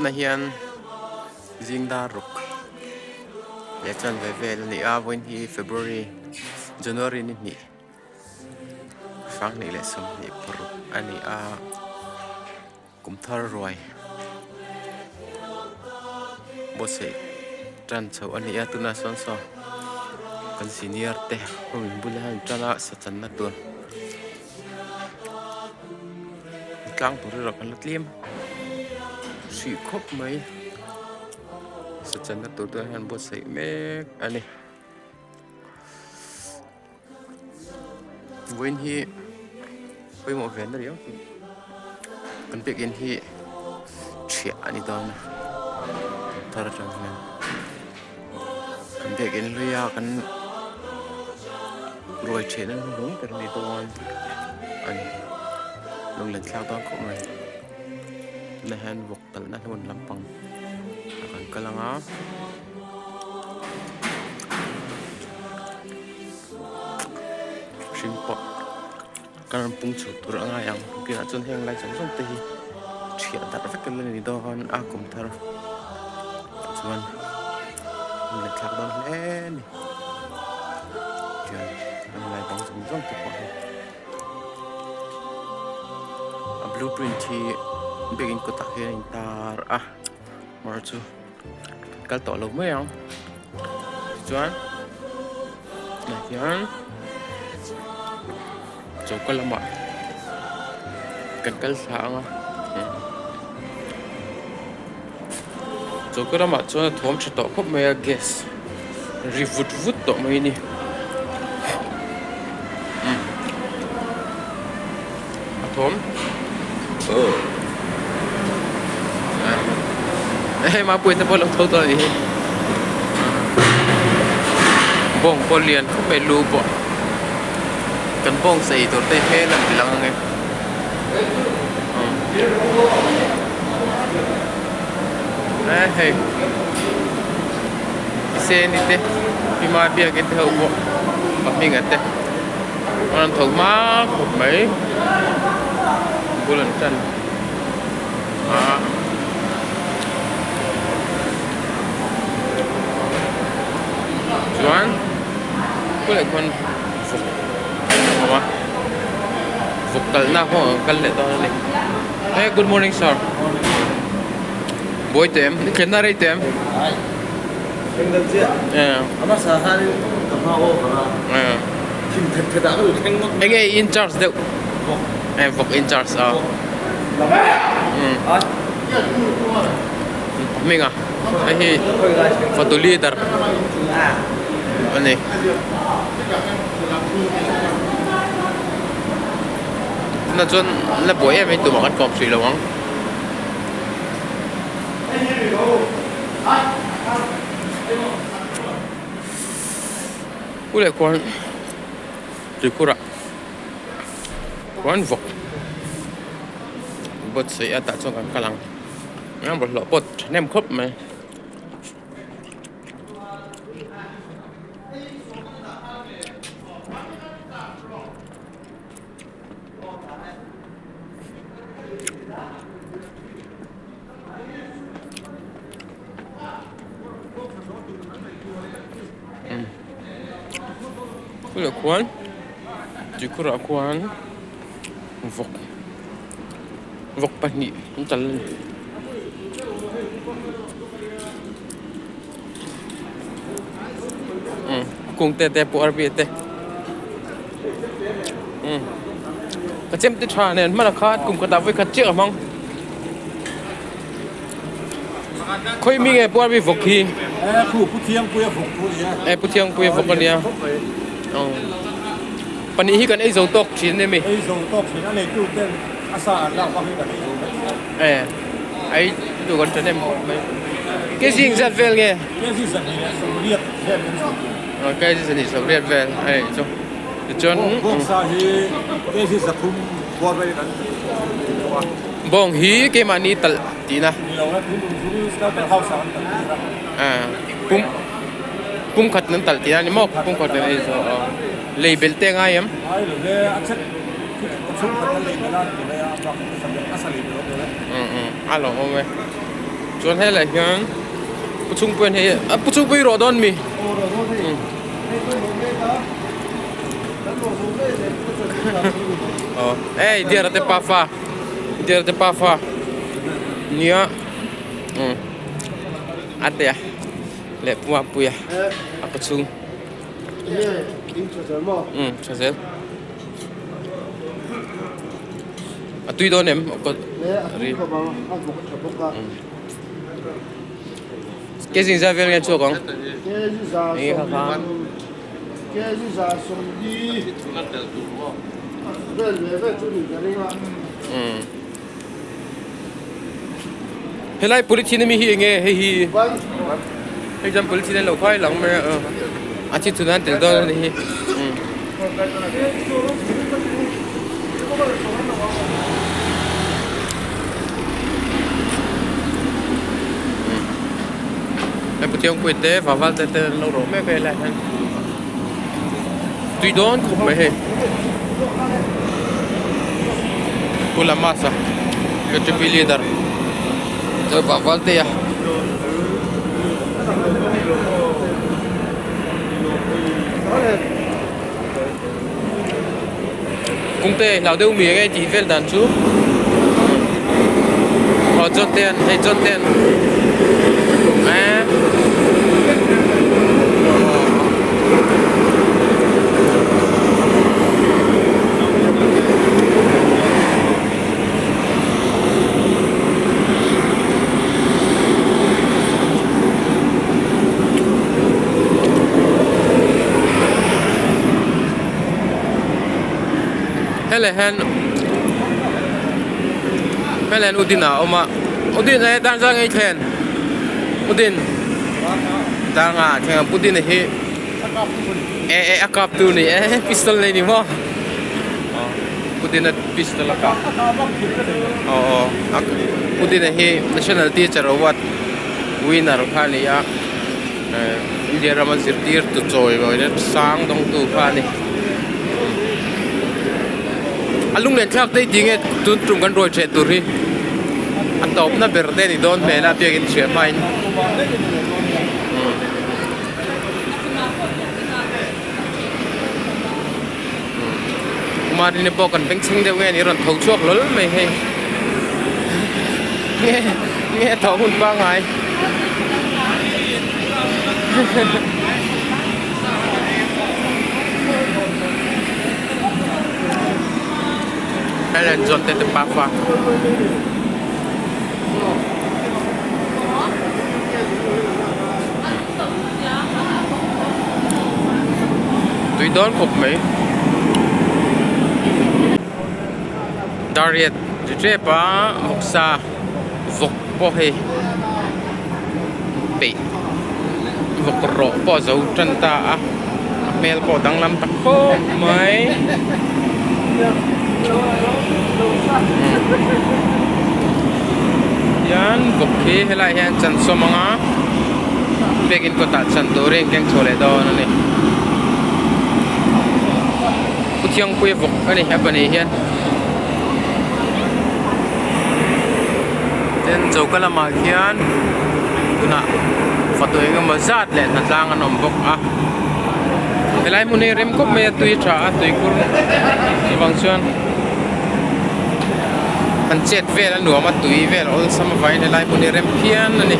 Tunah hian zing dar ruk leh chuan ve vel a ni a vawiin hi February January ni hnih sanghnih leh sawmhnih paruk a ni a kum thar ruai buatsaih tan chhoh a ni a tunah sawn saw kan senior te ho in bula an tan a sa channa tur. Tlang tur erawh kan la tlem hrih khawp mai sachanna tur te hian buatsaih mek a ni vawiin hi pawimawh ve na riau kan biakinn hi ṭhiah a ni dawn a thar aṭang hian kan biakinn hlui a kan ruai ṭhehna hnuhnung ber a ni dawn a ni lunglen thlak dawn khawp mai tunah hian vawk talhna hmun lampang ah kan kal ang a. Hring pawh kan rawn pung chho tur a ngai ang tunah chuan heng lai zawng zawng te hi thiah darh vek a la ni dawn a kum thar chuan an let thlak dawn hle a ni tiang heng lai bang zawng zawng te pawh hi a blue print hi biakin kawtah hian a intar a mar chu. Kal tawh lo mai ang tichuan tah hian choka lamah kan kal thla ang a choka lamah chuan a thawm tha tawh khawp mai a gas ri vut vut tawh mai a ni a thawm hei mapui te pawh a lo tho tawh a nih hi bawng pawh lian khawp mai lu pawh kan bawng sa ei tur te hi hmel a ti lang ang e hei Seni te Pima biakin te ho pawh pahnih te an rawn tho hma khawp mai bul an tan a chuan kuleh khuan vawk a awm a vawk kalna kawng ah kal leh dawn a ni hey good morning sir buai teh em i thlenna rei teh em. Enge in charge deuh eh vawk in charge a hming a hei hi fatu leader a ni tunah chuan la buai em em tumah kan kawm hrih lo ang. Pu leh khuan tuikhurah khuan vawk buatsaih a tah chuan kan kal ang a bawlhhlawh pawh thahnem khawp mai. Tunah khuan tuikhurah khuan vawk vawk pahnih an tal a ni. Kung te te pawh arbi te ka chem te tha nen hman a khat kum khatah vawi khat chiah a hmang khawi mi nge puar mi vawk hi e pu thiangpuia vawk a nia pahnih hi kan ei zo tawk thin a ni ei zo tawk thin a neitu ten a sa an lak vang hi kan ei zo mai e ai tu kan tha nem mai kg engzat vel nge kg zahnih leh sawmriat vel kan chhun thin kg zahnih sawmriat vel hei chu tichuan bawng sa hi kg zathum buar vel kan chhun bawk a bawng hi keimahni talh tihna ni lo e tun tum chu starter house ah kan talh tir a pum pum khat an talh tihna a ni maw pum khat an ei zawh a lei belh te a ngai em ngai lo ve a chek chhungkhat a lei belh a ni mai a a bak a sa lei belh awm lo e a lawmawm e. Chuan helaiah hian pu chhungpuian hei a pu chhungpui rawh dawn mi? Aw hei dear te pafa dear te pafa nia umm a tia leh pu mapuia a ka chhung umm tha zel a tui dawn em ri ke zing zai vel nge chhuak ang enge kha kha umm helai polythene ami hi enge hei hi hei chuan polythene an lo khai lang mai a a thi chhun an tel dawn a ni hi umm. Hei Pathianpui te Vaval te te an lo rawh mek a helaiah hian tui dawn khawp mai hei Pu Lamas a K T P leader chuan Vaval te a. Kungte hlau deuh mi enge tih vel dan chu aw John te an hei John te an eh Helai hian helai hian Udin a awm a Udin he dan zang ei thlen Udin danga thleng ang Udin a hi e e a kap tu ni e pistol nei ni maw Udin a pistol a kap aw aw Udin a hi national teacher award winner kha a ni a. India rama zirtir tu chawi mawina sang dawngtu kha a ni a lunglen thlak te hi tinge tun tum kan ruai ṭheh tur hi a tawpna ber te a ni dawn hmel a biakin chhiah hmain Kumarine pawh kan bengchheng deuh nge a ni a rawn tho chhuak hlawl mai hei nge nge a thawh hun pangngai hei chuan te te pafa. Tui dawn khawp mai Dariat ri tep a vawksa vawk pawh hei peih vawk rawh pawh a zo tan ta a a hmel pawh a danglam ta khawp mai. Hian vawk hi helaiah hian chan sawm ang a biakin kawtah chan turin keng chhuah leh dawn a ni Pu Thiangpuia vawk a ni a pahnih hian tin choka lamah khian tunah fatu engemaw zat leh hnatlang an awm bawk a. Helai hmun hi rem khawp mai a tui tha a tui kur avang chuan han chet vel a nuam a tui vel awlsam avangin helai hmun hi rem phian a ni.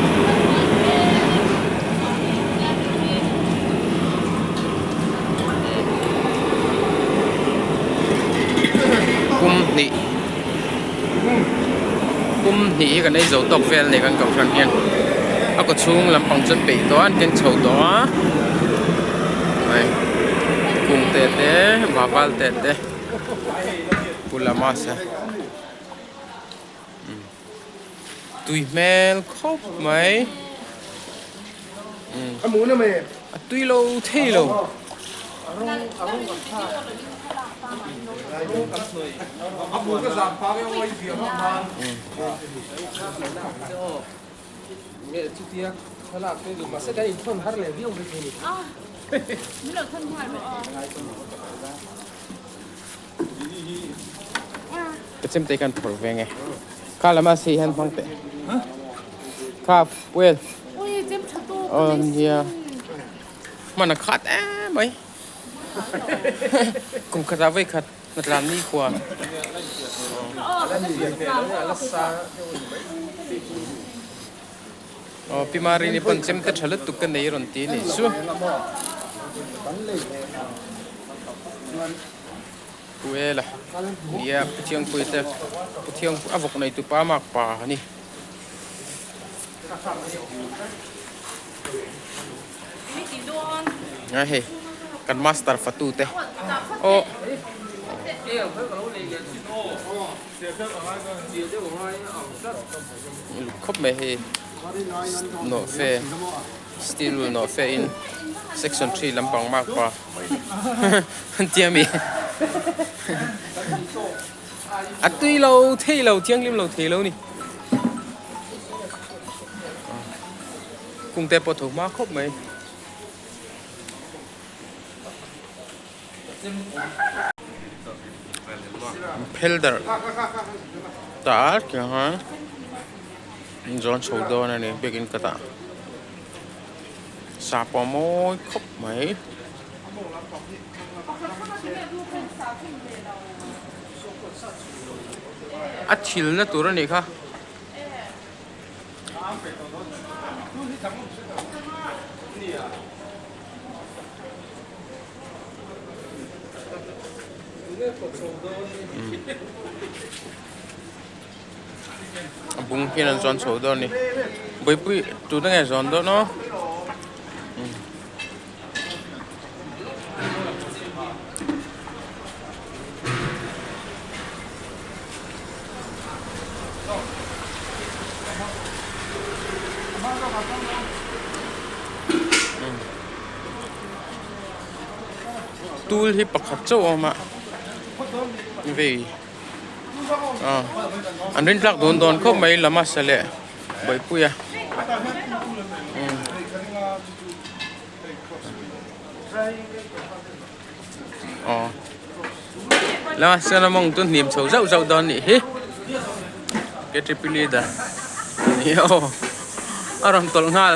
Kum hnih kum hnih hi kan ei zo tawk vel a ni kan kohhran hian a kaw chhung lampang chu an peih tawh a an keng chho tawh a hei kung te te vaval te te pu lamasa tui hmel khawp mai a tui lo thei lo. Ka chemte kan phawrh ve nge kha lama sei hian hmang teh. Kha well. Aw nia. Hman a khat em mai. Kum khatah vawi khat hnatlan ni khua. Aw Pi Marini pawn chem te tha lutuk ka nei rawn ti a nih chu. Puela nia Pu Thiangpuia te Pu Thiangpui a vawk nei tupa mak pa a ni. A hei kan master fatu te aw. Khawp mai hei nawhfe steel wool nawhfe in section three lampang mark pa an tia mi a tui lo thei lo thianghlim lo thei lo ni kung te pawh tho hma khawp mai. Phel darh ta tiang a zawn chho dawn a ni biakin ka tah sa pawh a mawi khawp mai. A thil na tur a nih kha. A bung hian an zawn chho dawn a ni buaipui tuna nge zawn dawn aw. Tul hi pakhat chauh a awm a vei ah an rin tlak dawn dawn khawp mai lama sa leh bawihpuia umm. Aw lama sana mawng chu hnim chho zauh zauh dawn anih hi K_T_P leader ni aw a rawn tawlh nghal.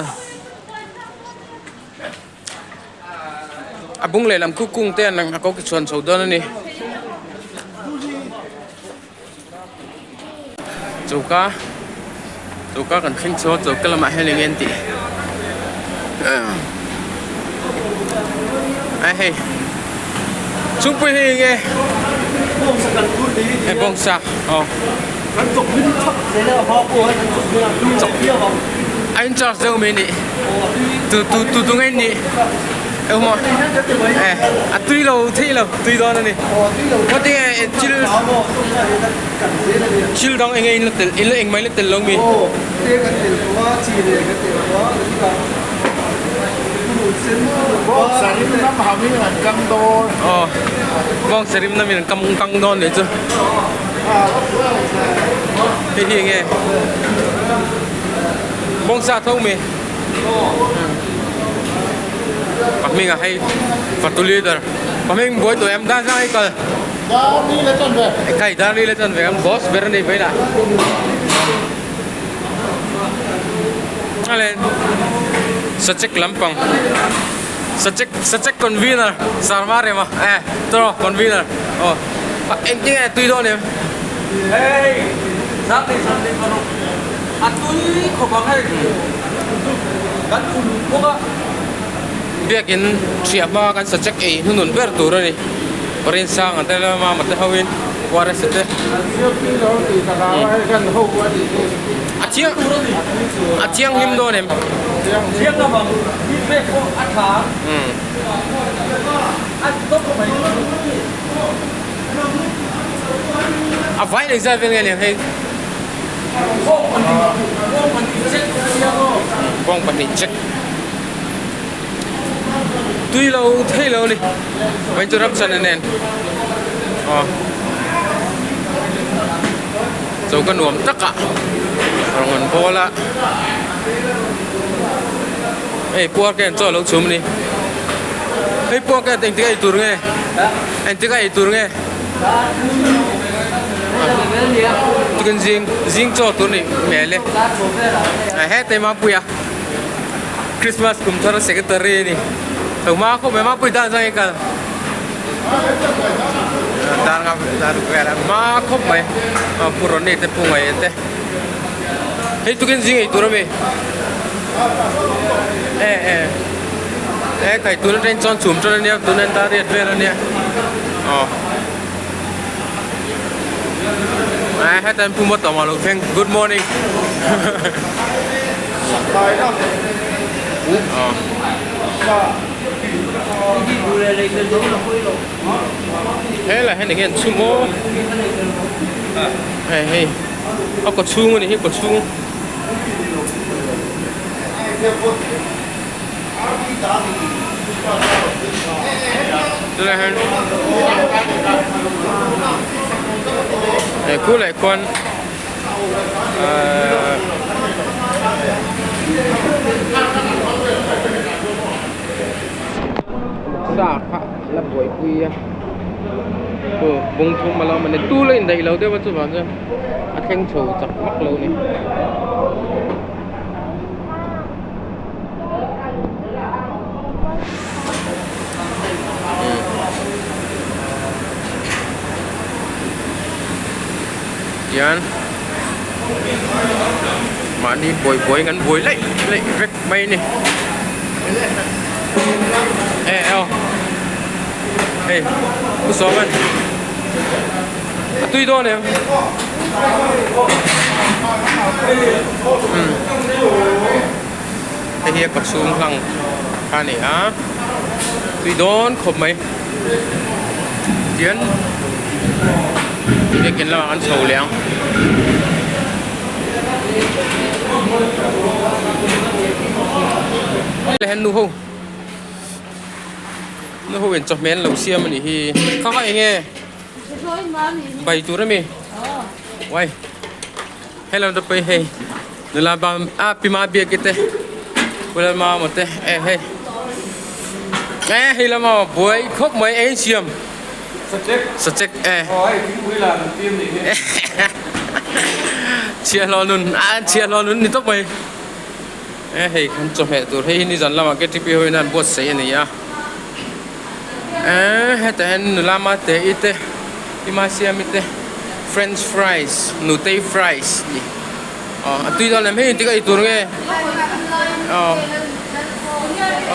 A bung lehlam khu kung te an a ko ki chhuan chho dawn a ni. Choka choka kan thleng chho a choka lamah hian eng nge an tih a hei chhungpui hi eng nge hei bawngsa aw a in charge deuh mai a nih. Tu tu tu tu nge ni emaw eh a tui lo thei lo tui dawn a ni khaw tinge thil thil dang enge in la tel in la engmah in la tel lo mi aw bawng sarim lam in an kam kang dawn nih chu hei hi enge. Bawngsa tho mi Pa hming a hei fatu leader Pa hming buai tawh em dan sang hei kal Kai dar ni le chan ve ang boss ber ani vei lah Ale Sachek lampang Sachek Sachek convener Sarma rema eh tawh convener aw Engtin nge tui dawn em Hei Sunday Sunday paruk a tui khawp ang hei kan uluk bawk a. Biakin hriah hma kan sa check ei hnunun ber tur a ni. Rinsang an tel a mama te ho in ORS te. A chiang a thianghlim dawn em? Thiang lovang feedback pawh a tha a tawp mai. A vai leh zai vel nge niang hei. Bawng pahnih check. Tui lo thei lo a ni. Vai chu ram chan a nen. Aw. Choka nuam tak ah rawn an bawl a. Hei puar te an chaw lo chhum a ni. Hei puar te engtik a ei tur nge? Engtik a ei tur nge? Tukin zing zing chaw tur nih hmel e. A hetei Mapuia Christmas kum thar secretary a ni. Lo hma khawp mai Mapui dan zawng i kal. Dar nga dar ruk vel a hma khawp mai. Pu Ronnie te Pu Ngaih te. Hei tukin zing ei tur a mi. E e e kai tun atangin chuan chhum tan ania tuna an dar riat vel ania aw e heta an pu maw tawm a lo thleng good morning aw helai hian enge an chhum aw hei hei a kaw chhung a ni hi kaw chhung. Tunah hian he khulai khuan ahh sa kha la buaipui a aw bung thum a lo awm a ni tul a indaih lo deuh a chuvang chuan a thleng chho chak vak lo a ni. Tian mahni buai buai kan buai laih laih vek mai a ni e aw hei pu sawman a tui dawn em umm hei hi a kawchhung hlang kha a ni a tui dawn khawp mai tian biakin lamah an chho leh ang. Nu ho nu ho in chawhmeh an lo siam a nih hi kha kha eng nge bai tur ami uai hello te pawh hei nula bam a pi ma biak te pu lal te e hei e hei lama buai khawp mai eng siam sachek e chhiahhlawh nun a chhiahhlawh nun ni tawp mai. E hei kan chawhmeh tur hei hi nizan lamah ktp ho in an buatsaih a ni a e hetah hian nula mate i te ima siami te french fries nutei fries tih aw a tui dawn em hei engtik a ei tur nge aw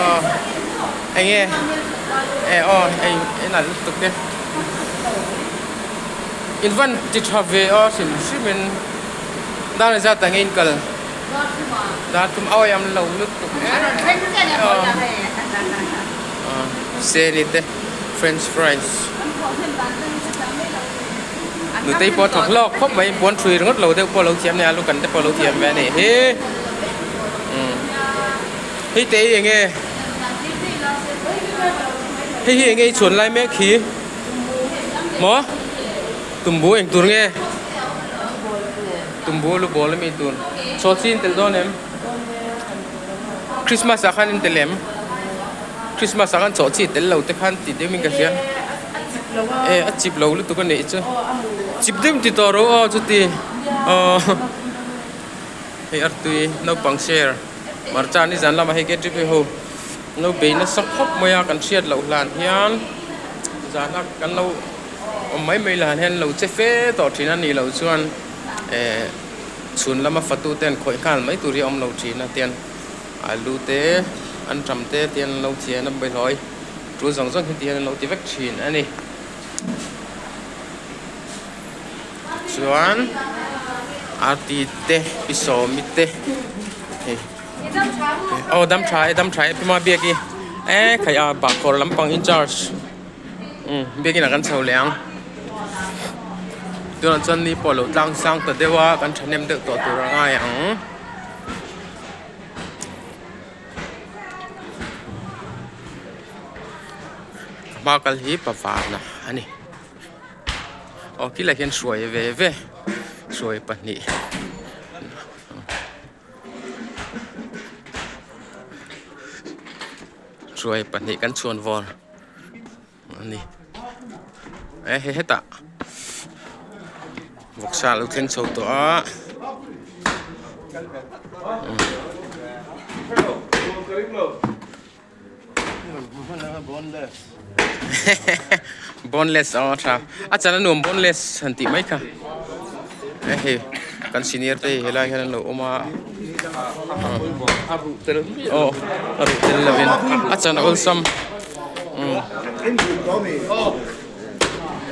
aw eng nge e aw ei ei nalh lutuk e in van ti tha ve aw hrim hrim in dar zat ah nge in kal. Dar tum awi am lo lutuk seni te french fries nutei pawh a thawk hlawk khawp mai puan thui ringawt lo deuh pawh a lo thiam nia alu kan te pawh a lo thiam ve a nih hi hei te hi enge hei hi enge i chhuan lai mek hi maw tumbu eng tur nge. Tumbu lu bawl ami tun chaw chi in tel dawn em? Christmas ah khan in tel em? Christmas ah khan chaw chi tel lo te khan ti deuh in ka hria e a chip lo lutuk a nih chu chip deuh ti tawh ro aw chuti aw hei artui naupang share hmarcha nizan lamah hei ktp ho lo bei nasa khawp mai a kan hriat loh hlan hian zana kan lo. Awm mai mai lah hian lo che fe tawh thin a nih loh chuan eh chhun lama fatu te an khawih nghal mai tur hi a awm lo thin a tian alu te an tam te tian an lo thian a bawlhhlawh tul zawng zawng hi tihian an lo ti vek thin a ni tichuan arti te pi sawmi te hei aw dam tha e dam tha e pi ma biaki e khai a bahkhawr lampang in charge. Umm biakin ah kan chho leh ang tunah chuan ni pawh a lo tlang sang ta deuh a kan thahnem deuh tawh tur a ngai ang. Hma kal hi pavana a ni aw khilai khian hruai ve ve hruai pahnih. Hruai pahnih kan chhuan vawn a ni e hei hetah. Vawksa a lo thleng chho tawh a. Boneless aw a tha a chan a nuam boneless han tih mai kha hei kan senior te hi helai hian an lo awm a aw a ruh tel lovin a chan a awlsam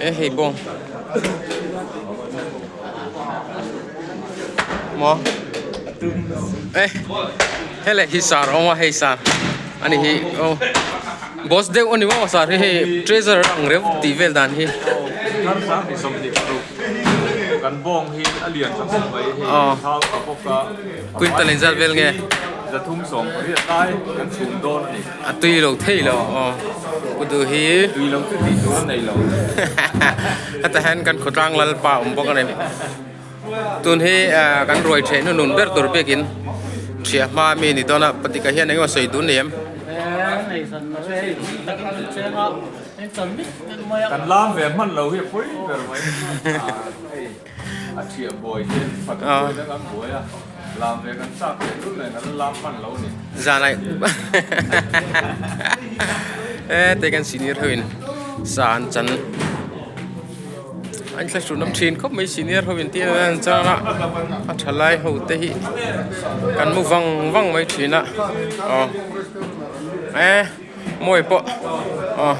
e hei bawng maw e hele hi sar a awm a hei sar ani hi aw boss deuh ani maw sar hi hei treasure ang reuh tih vel dan hi kan bawng hi a lian tha khawp mai hei thau ta bawk a quintal engzat vel nge zathum sawm pariat lai kan chhum dawn a ni. A tui lo thei lo aw u duh hi. Tui lo chu tih tur a nei lo. Heta hian kan khawtlang lalpa awm bawk a ni. Tun hi kan ruai theh nu nun ber tur biakin thiah hma mi ni dawn a patika hian engemaw sawi dun ni em? Kan lam ve hman lo hi a pawi ber mai. A thiah buai hian fatu buai dang an buai a. Lam ve kan chak leh lul nen an lam hman lo ni. Zanai e te kan senior ho in sa an chan an thla hrun awm thin khawp mai senior ho in tia an chan a a tha lai ho te hi kan mu vang vang mai thin a aw e mawi pawh aw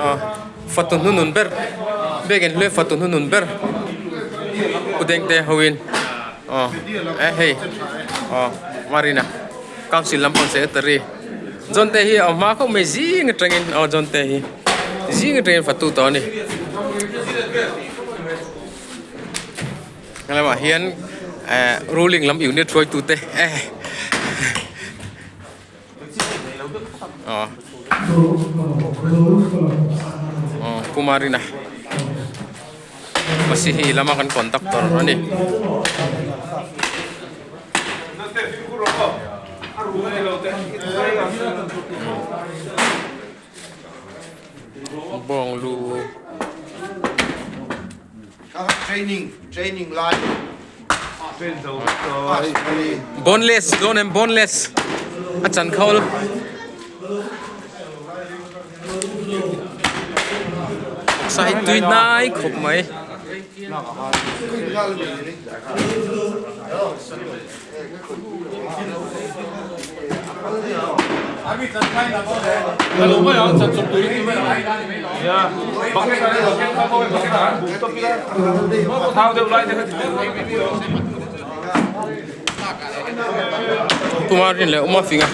aw. Fatu hnunun ber biakin hlui fatu hnunun ber Pu Dengte hoin aw eh hei aw Marina council lampang secretary John te hi a hma khawp mai zing atangin aw John te hi zing atangin fatu tawh a ni helamah hian eh ruling lam unit hruaitute eh. Aw aw Kumarina Masihi lama kan conductor a ni. Bawng lu. Boneless dawn em boneless a chan khawl. Vawksa hi tui hnai khawp mai. Kumarin leh Uma finga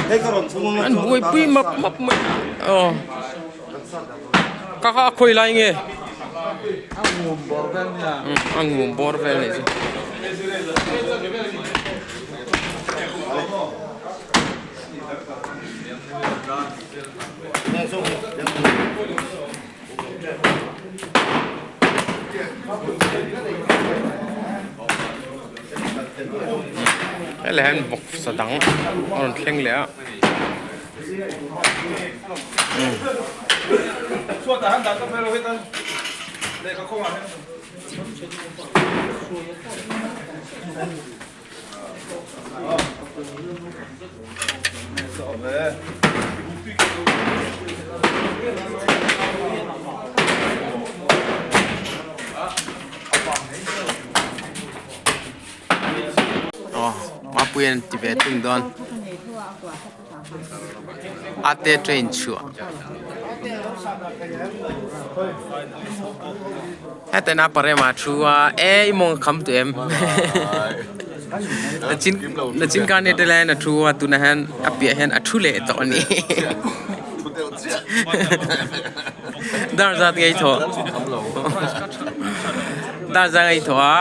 an buaipui map map mai aw ka kha a khawi lai nge a ngum bawr vel a nih chu. Helai hian vawksa dang a rawn thleng leh a. Aw Mapuia'n ti ve thung dawn. Ate train chhuah heta na parema thu a e i mawng a kham tawh em nachin nachin khan heti lai hian a thu a tunah hian a piah hian a thu leh tawh a ni dar zat ngei thawh dar zat ngei thawh a.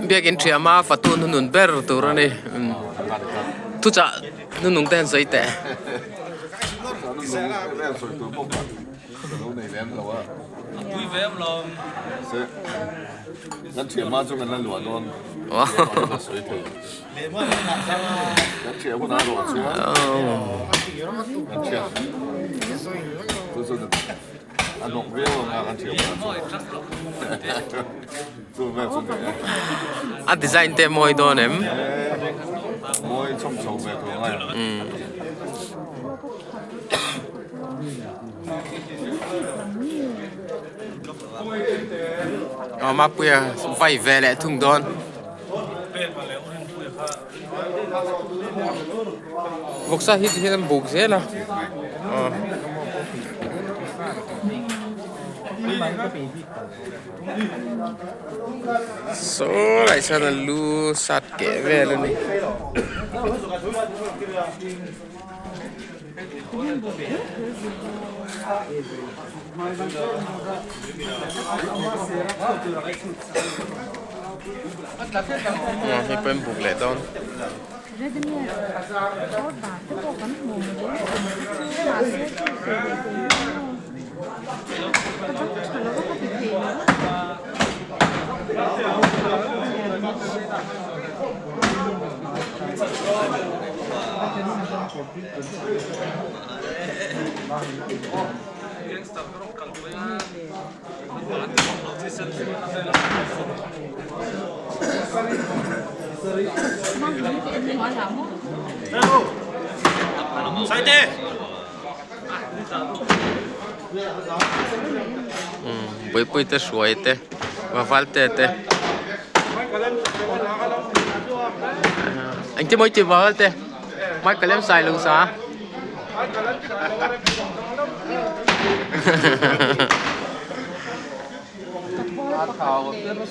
Biakin thiam a fatu hnunun ber tur a ni thuchah hnunung te han sawi teh. Kan thiam hma chu kan la luah dawn ka sawi thei. Kan thiam hunah ruah chuan kan thiam chu chu a hnawk viau ang a kan thiam hunah chuan chu vel chu ni e. A design te mawi dawn em? Mawi chhawm chho ve tur ang a. Aw Mapuia vai ve leh thung dawn. Vawksa hi tihian an buk zel a aw. Saw lai sawn a lu sat keh vel a ni. Hei pawh an buk leh dawn. Buaipui te hruai te vaval te te engtin maw i tih vaval te. Michael em sai lo sa.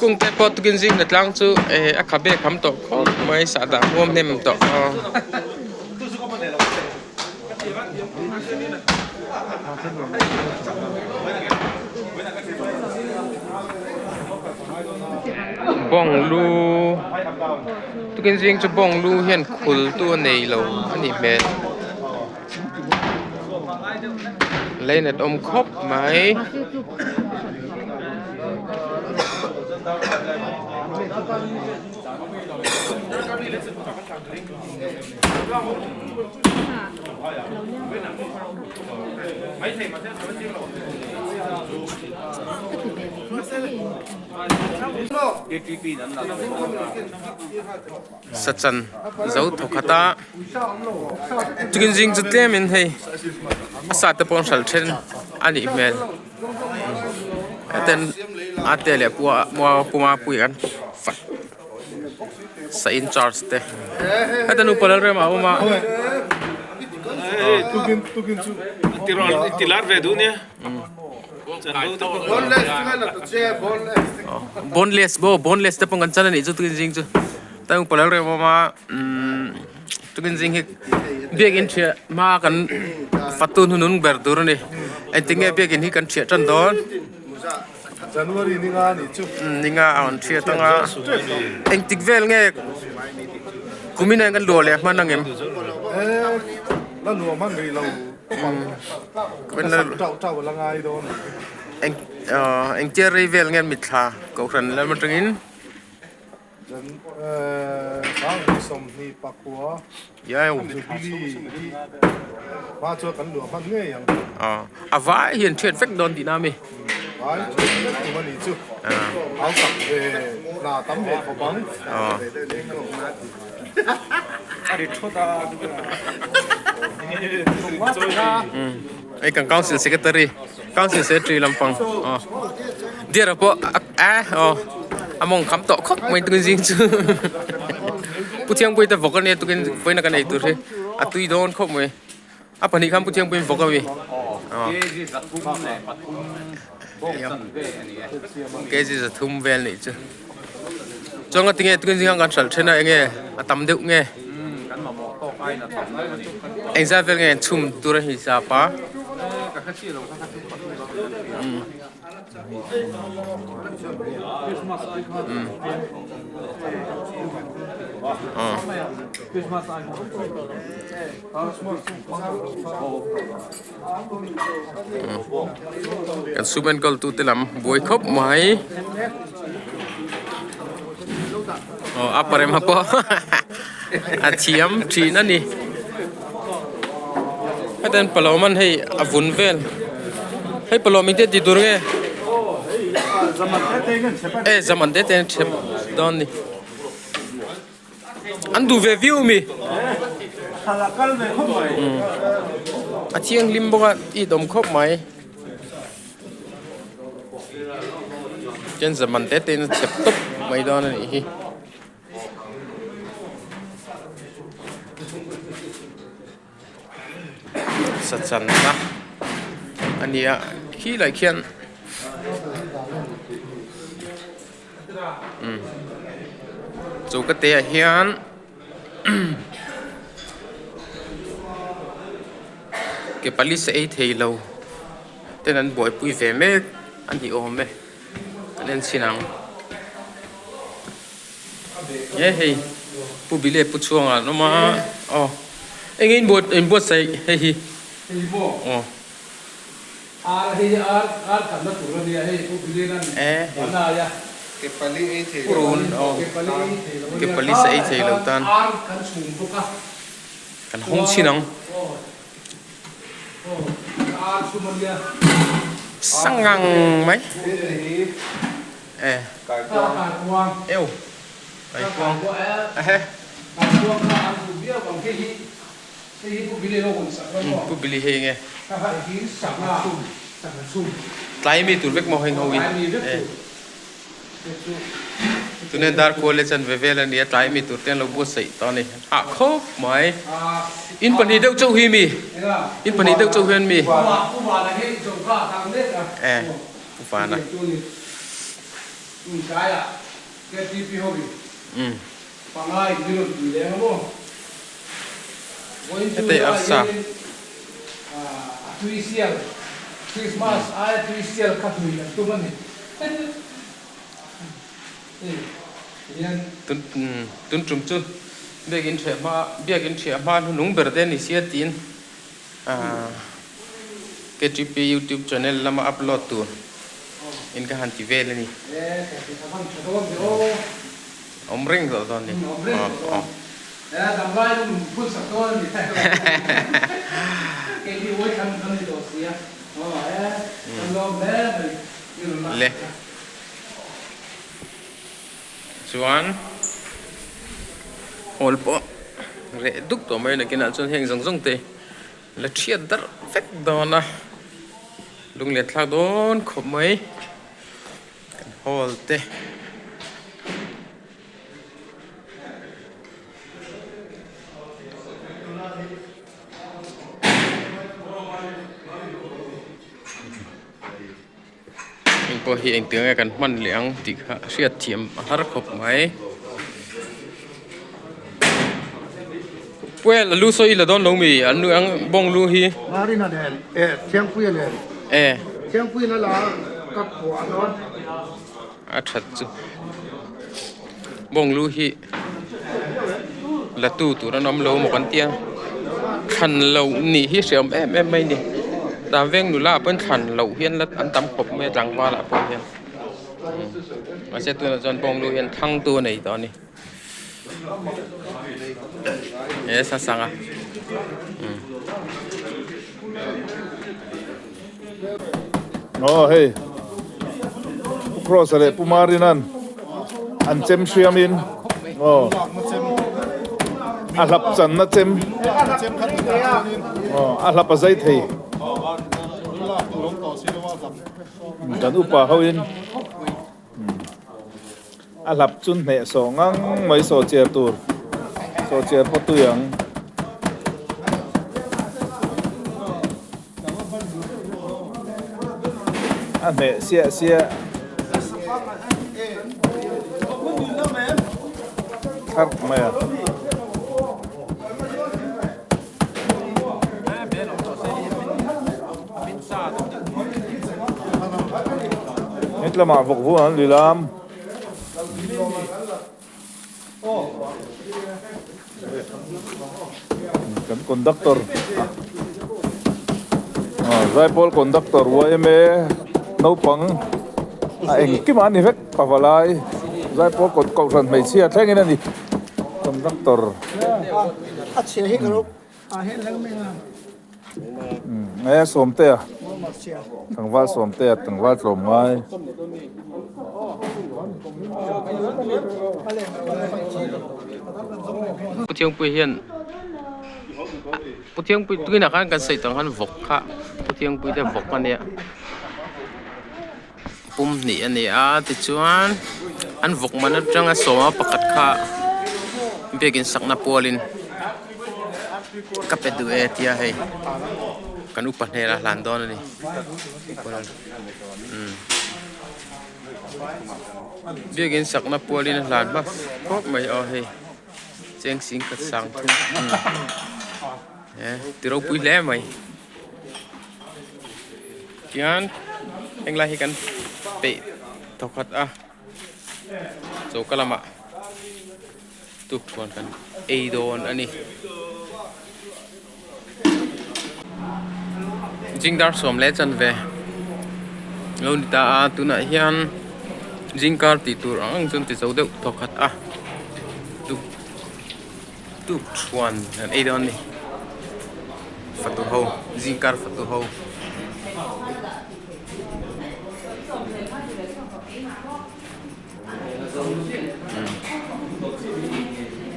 Kung te pawh tukin zing na tlang chu eh a khabe kham tawh khawp mai sahdah huam hnem tawh aw. Bawng lu tukin zing chu bawng lu hian khul tu a nei lo a nih hmel lei nat awm khawp mai. Sachan zo thaw khat a chukin zing chu tlem in hei a sa te pawh an hralh then a nih hmel heten a te leh pua puma pui an fat. Sa in charge te heta nupa lal rem a awm a boneless bo boneless te pawh kan chan a nih chu tukin zing chu heta nupa lal rem a awm a umm tukin zing hi biakin thiah hma kan fatu hnunung ber tur a ni engtin nge biakin hi kan thiah tan dawn. January ni nga nih chu. Ni nga a rawn hriat ang a, engtik vel nge kumin ah hian kan luah leh hman ang em? Eh, la luah hman rih lo bang. Ka sak tauh tauh la ngai dawn. Eng engtia rei vel nge mitthla kohhran lam atangin? A vai hian thiat vek dawn tihna a mi? Hei kan council secretary council secretary lampang aw dear ah pawh a aw a mawng kham tawh khawp mai tukin zing chu pu thiangpui te vawk ania tukin vawiin a kan ei tur hi a tui dawn khawp mai a pahnih khan pu thiangpui in vawk a mi aw kg zathum vel nih chu chuan nga tinge tukin zing khan kan hralh then a enge a tam deuh nge. Engzat vel nge chhum tur a hi sap a. Kan sum enkawl tu te lam buai khawp mai aw a parem a pawh a thiam thin a ni hetiang palawm an hei a vun vel hei palawm engtin tih tur nge e zaman te te an chep dawn a ni. An duh ve viau mi. A thianghlim bawk a it awm khawp mai. Chuan zaman te te in a chep tawp mai dawn a nih hi. Sachanna a ni a khilai khian umm choka te ah hian ke pali sa ei thei lo ten an buaipui ve mek a ni awm e kan en chhin ang. He hei pu Bile pu chhuangah an awm a aw eng in buat in buatsaih hei hi Hei maw aw ar hei ar ar khatna tur a nia hei pu Bilena'n e hei a nai a Ke pali ei thei pu lo run aw ke pali ei thei lo a ke nia pali sa ei thei lo tan ar kan chhum bawk a kan hawng chhin ang aw aw ar chhum a nia sangang mai e eu kaikuang ehe pu bili hei nge tlai mi tur vek maw heng ho hi e tuna dar kual leh chan ve vel a nia tlai mi tur te an lo buatsaih tawh a ni hah khawp mai in pahnih deuh chauh hi mi in pahnih deuh chauh hian mi e. Pu Vana. Hetei arsa. Tun tum chu biakin ṭhiah hma biakin ṭhiah hma hnunung ber te a ni sia tiin. KTP youtube channel lama upload tur in ka han ti vel a ni. Awm reng zawh dawn ni. Le. Chuan hall pawh reh duk tawh mai nakinah chuan heng zawng zawng te la thiat darh vek dawn a lunglen thlak dawn khawp mai kan hall te. Heng pawh hi engtiang nge kan hman leh ang tih kha hriat thiam a har khawp mai. Puel a lu sawi i la dawn lo mi an nu ang bawng lu hi. Marina nen e Thiangpuia nen. E. Thiangpuiin a la ka khuah dawn. A that chu bawng lu hi la tu tur an awm lo maw kan tia thlan loh nih hi hre awm em em mai a ni dan veng nula ah pawhin thlan loh hian la an tam khawp mai a tlangval ah pawh hian mahse tunah chuan bawng lu hian thlang tu a nei tawh a ni he sasanga. Aw hei Pu Cross-a leh Pu Marina'n an chem hriamin aw a hlap channa chem aw a hlap a zai thei kan upa hoin a hlap chu hneh sawh ngang mai sawh chiar tur sawh chiar pawh tui ang. A hneh siah siah tharh mai a. Hetlamah vawk vuah an lui lam. Kan conductor ah zaipawl conductor yma naupang a engkim ah a ni vek pavalai zaipawl kawt kohhran hmeichhia thlengin a ni conductor. Umm Sawmtea tlangval Sawmtea tlangval tlawm ngai. Pu Thiangpui hian Pu Thiangpui tuinah khan kan sawi tawh ang khan vawk kha Pu Thiangpui te vawk a nia pum hnih a ni a tichuan an vawk man atanga sawma pakhat kha biakin sakna pualin ka pe duh e tia hei kan upa hnenah a hlan dawn a ni umm biakin sakna pualin a hlan hma khawp mai aw hei cheng sing khat sang thum e ti ropui hle mai. Tihian henglai hi kan peih thawkhat a choka lamah tukṭhuan kan ei dawn a ni. Zingdar sawm leh chanve lo ni ta a tunah hian zingkar tih tur ang ang chuan ti zo deuh thawkhat a tuk Tukṭhuan an ei dawn a ni fatu ho zingkar fatu ho.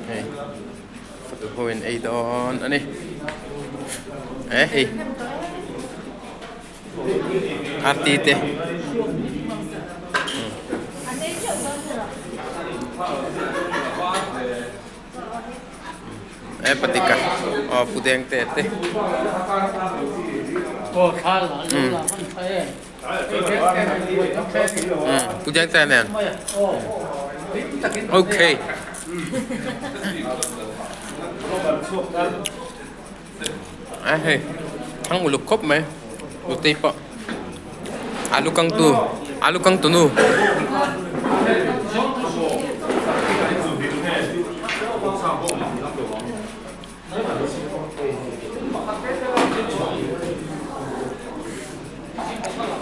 Hei fatu ho in ei dawn a ni e hei arti te. E patika aw pu deng te te pu deng te nen okay a hei thang uluk khawp mai nutei pawh alu kang tu alu kang tunu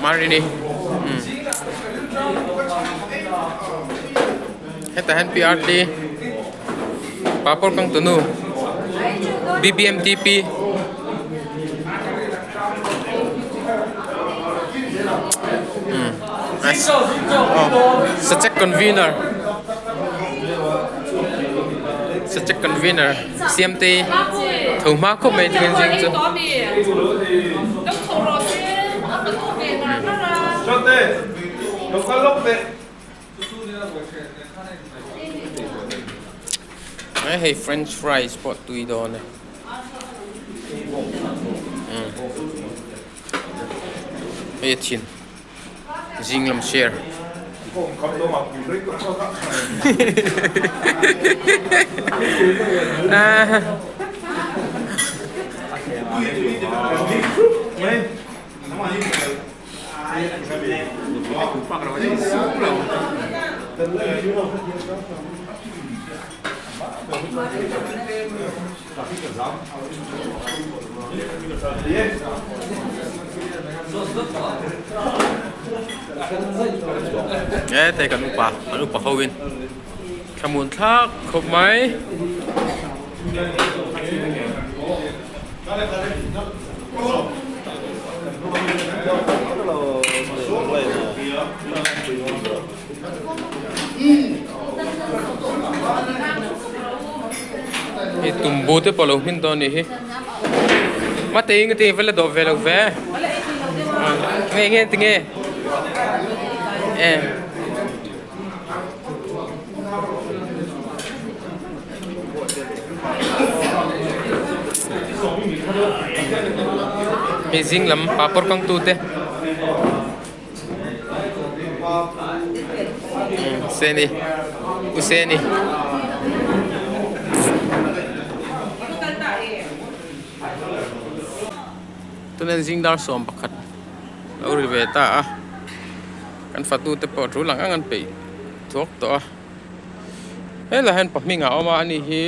marini umm hetah hian PRT papawr kang tunu B_B_M_T_P sachek convener sachek convener siamtei tho hma khawp mai chuan zing chu. Hei french fries pawh tui dawn e. Hei a thin zing lam share. E te kan upa kan upa ho in thlamuan thlak khawp mai. Hei tumbu te pawh lo hmin dawn a nih hi mate eng ati vel a dawh ve lo ve nge nge tinge e. Hei zing lam papawr kang tu te Seni u Seni tunin zing dar sawm pakhat lo ri ve ta a. Kan fatu te pawh tul ang ang an peih thuak tawh a. Helaiah hian pahming a awm a ani hi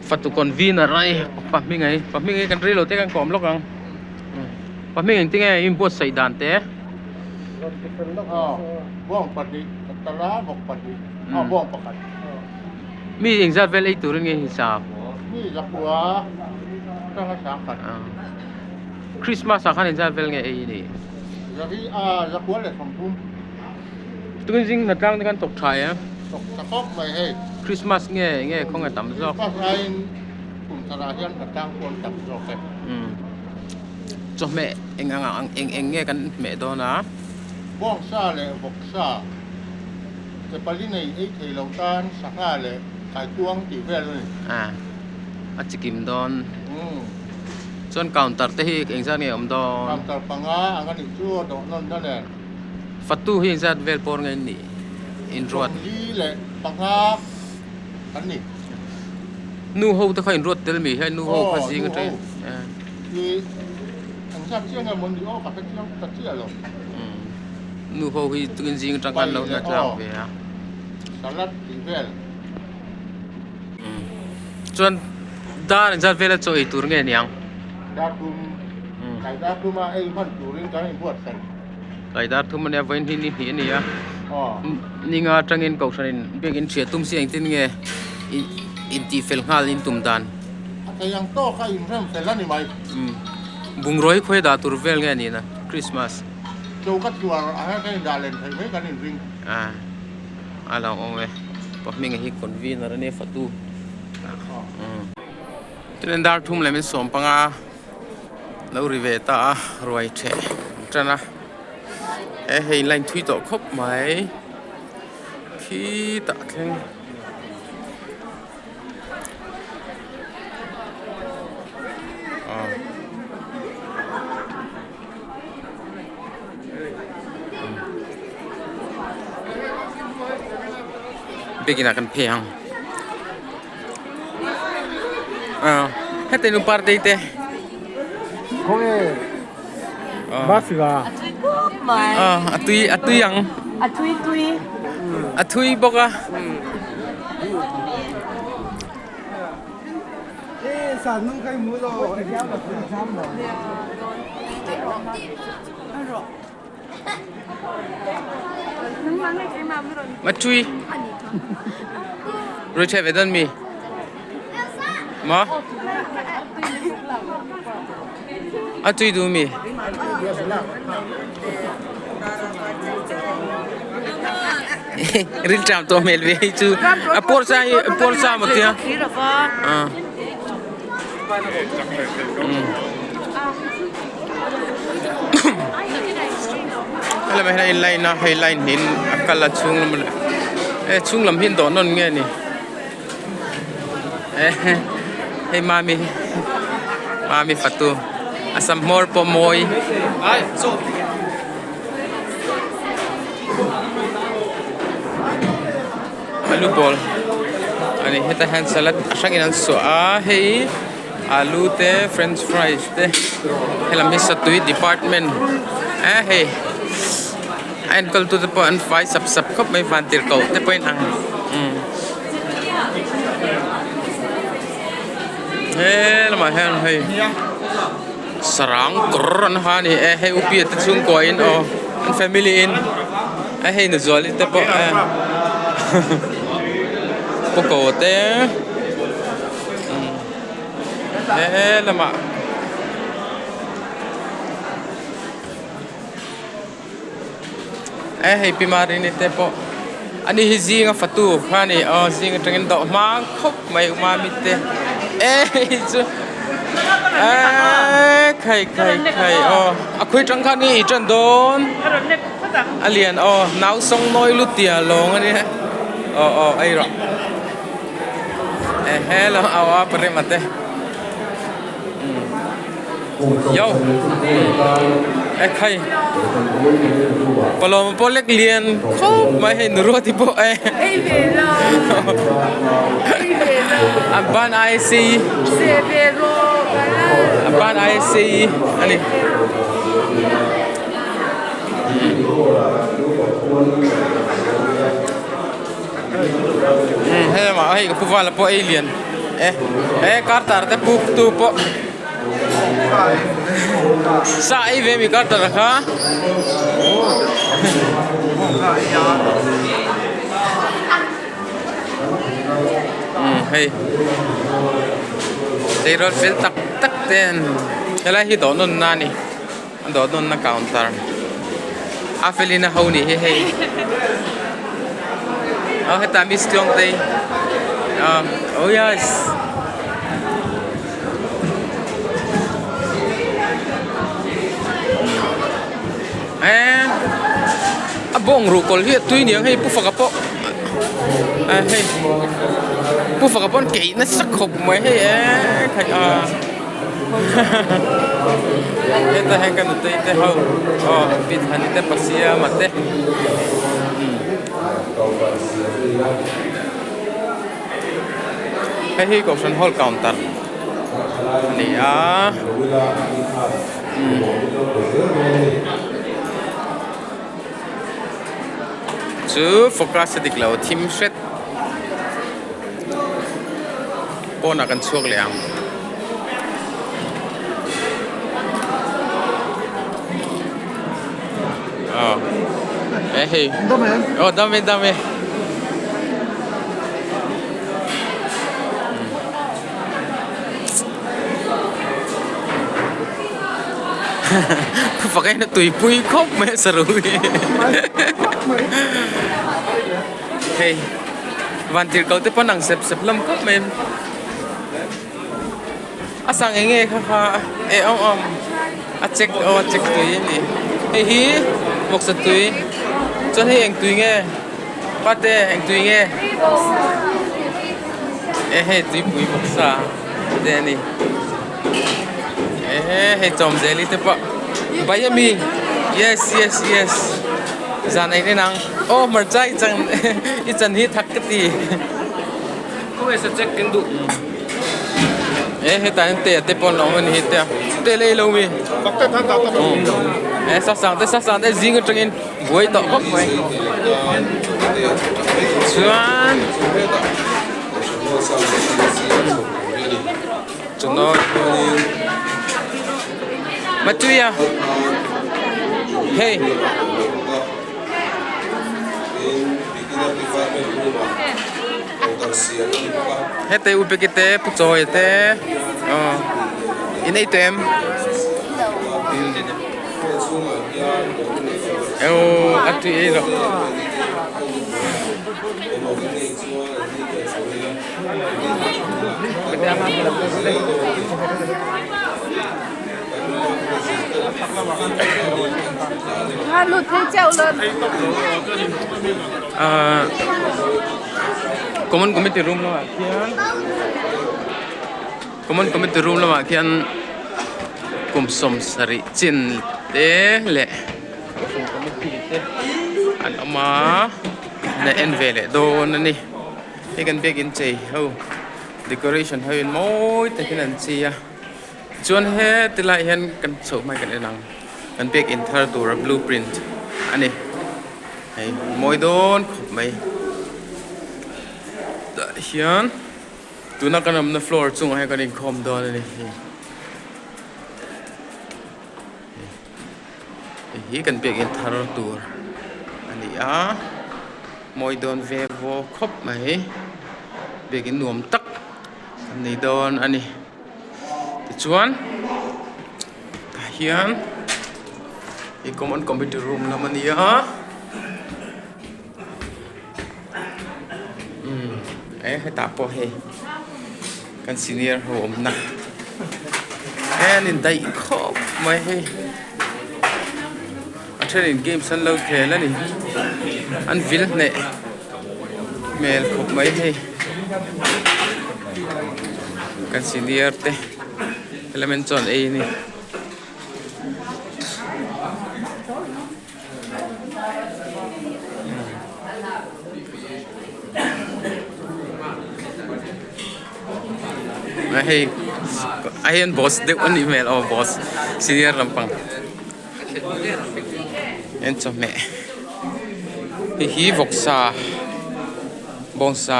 fatu convener a ni pahming a hi pahming hi kan rilo te kan kawm lawk ang pahming engtin nge inbuatsaih dan te. Mi engzat vel ei turin nge hisap? Christmas ah khan engzat vel nge ei a nih? Tun zing hna tlang te khan thawk tha em? Thawk tha khawp mai hei. Christmas nge nge khaw nge tam zawk? Christmas aiin kum thar ah hian hna tlang pawh an tam zawk e. Umm chawhmeh eng ang ang eng eng nge kan hmeh dawn a? Bawngsa leh vawksa ke pali nei ei thei lo tan sangha leh kaikuang tih vel a ni. A a chikim dawn. Umm. Chuan counter te hi engzat nge awm dawn? Counter panga ang a nih chu a dawh nawn na nen. Fatu hi engzat vel pawr nge nih inruat? Sawmli leh panga kan ni. Nu ho te kha inruat tel mi hian nu ho kha zing atangin. Aw nu ho hi engzat chiah nge maw ni aw ka hre chiang ta chiah lo. Nu ho hi tukin zing atang khan lo hna tlang ve a. Salad tih vel. Chuan dar engzat vela chaw ei tur nge niang? Dar thum, kai dar thuma ei hman turin kan inbuatsaih. Kai dar thum ania vawiin hi ni hnih a ni a, ninga atangin kohhranin biakin hriat tum si engtin nge intih fel nghal in tum dan? A thei ang tawk a inrem fel a ni mai. Bungraw hi khawi dah tur vel nge nihna Christmas? Choka chhuar ah hian kan indah len theih mai kan inring. A lo awm e pa hminga hi convener a nia fatu chuan dar thum leh min sawm panga lo ri ve ta a ruai theh an tan a he hei line thui tawh khawp mai khitah thleng. Biakin ah kan phei ang heti nu party te a tui a tui ang a tui tui a thui bawk a. Matui Rui thei ve dawn mi maw a tui duh mi Rilṭam tawh hmel ve hei chu a pawr sa hi a pawr sa maw tia helai hian in line a hei line hi a kal a chhung lam e chhung lam hi an dawh nawn nge ni hei mami mami fatu a sam hmawr pawh mawi. Alu bawl a ni hetah hian salad a hrangin an suah a hei alu te french fries te helam hi satui department eh hei a enkawl tu te pawh an fai sap sap khawp mai vantirhkoh te pawhin ang umm he lamah hian hei. Sarang kawr an ha a ni e hei upi te chhungkua in aw an family in a hei nuzuali te pawh e pawkaw te he lamah e hei pi marini te pawh ani hi zinga fatu kha a ni aw zing atangin dawh hma khawp mai umami te e hei chu eee khai khai khai aw a khawi tang khan nge i tan dawn a lian aw nau sawng nawi lut tia lawng a nia aw aw ei rawh ehe lo aw a parema te. Yo e khai palawm pawh lek lian khawp mai hei nu ruati pawh e a ban ai sei a ban ai sei a ni. hei ka pu vala pawh ei lian e e Carter te pu tu pawh sa ei ve mi Carter a kha umm hei tleirawl fel tak tak te an helai hi dawh nawn na a ni. A dawh nawnna counter a felin a ho nih hi hei aw hetah miss tluang te ah oh yes eh a bawng ruhkawl hi a tui niang hei pu faka pawh eh hei pu faka pawn keih nasa khawp mai hei eh khaih a. Heta hian ka nutei te ho aw Pithani te Pasiama te hei hi Kohhran hall counter a ni a chu focus a dik lo thim hret. Pawnah kan chhuak leh ang. Aw eh hei aw dam e dam e fak en a tuipui khawp mai a saruh hi hei. Van tir ko te pawn ang sep sep hlawm khawp mai a sang eng nge kha kha eh awm awm a check aw a check tui a ni hei hi vawksa tui chuan hei eng tui nge pate eng tui nge eh hei tuipui vawksa te a ni eh hei chawmzeli te pawh bai ami yes yes yes zan ei nen ang aw hmarcha i chan i chan hi thak ka ti Khawnge sa check kan duh eh hetah hian te te pawh an awm a ni hei te te lei lo mi eh sasang te sasang te zing atangin buai tawh khawp mai chuan. Matuia hei hete u peki te pu chawi te aw in ei tawh em aw a tui ei rawh. Ahh common committee room lamah khian common committee room lamah khian kum sawmsarih chin te leh committee te an awm a na en ve leh dawn a ni. Hei kan biakin chei ho decoration ho in mawi takin an chei a chuan heti lai hian kan chhoh hmai kan en ang kan biakin thar tura blue print a ni hei mawi dawn khawp mai tah hian tuna kan awmna floor chungah hian kan inkhawm dawn a ni hei hei hi kan biakin thar tur a ni a. Mawi dawn ve vaw khawp mai biakin nuam tak an nei dawn a ni tichuan tah hian ih common computer room lam a ni a umm eh hetah pawh hei kan senior ho awmna he an indaih khawp mai hei. A thenin games an lo khel a ni an vil hneh hmel khawp mai hei kan senior te element chuan ei a ni. Hei a hian boss deuh a nih hmel aw boss senior lampang. En chawhmeh hei hi vawksa bawngsa.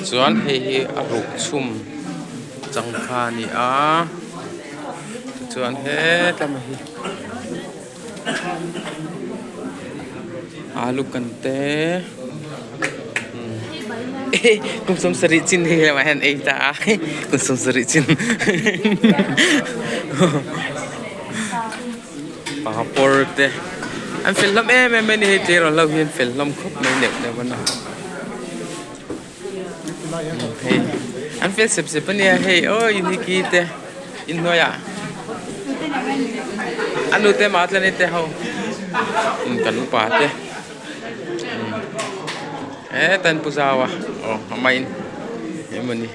Chuan hei hi a ruk chhum changkha a ni a tichuan hetlama hi alu kan te kum sawmsarih chin hei lamah hian ei ta a kum sawmsarih chin papawr te an fel hlawm em em mai a ni hei tleirawl ho hi an fel hlawm khawp mai neuh neuh a hei an fel sep sep a nia hei aw inhiki te inhnuaiah a nu te mah tlan te ho kan upa te heta an pu zau a aw a main emawni.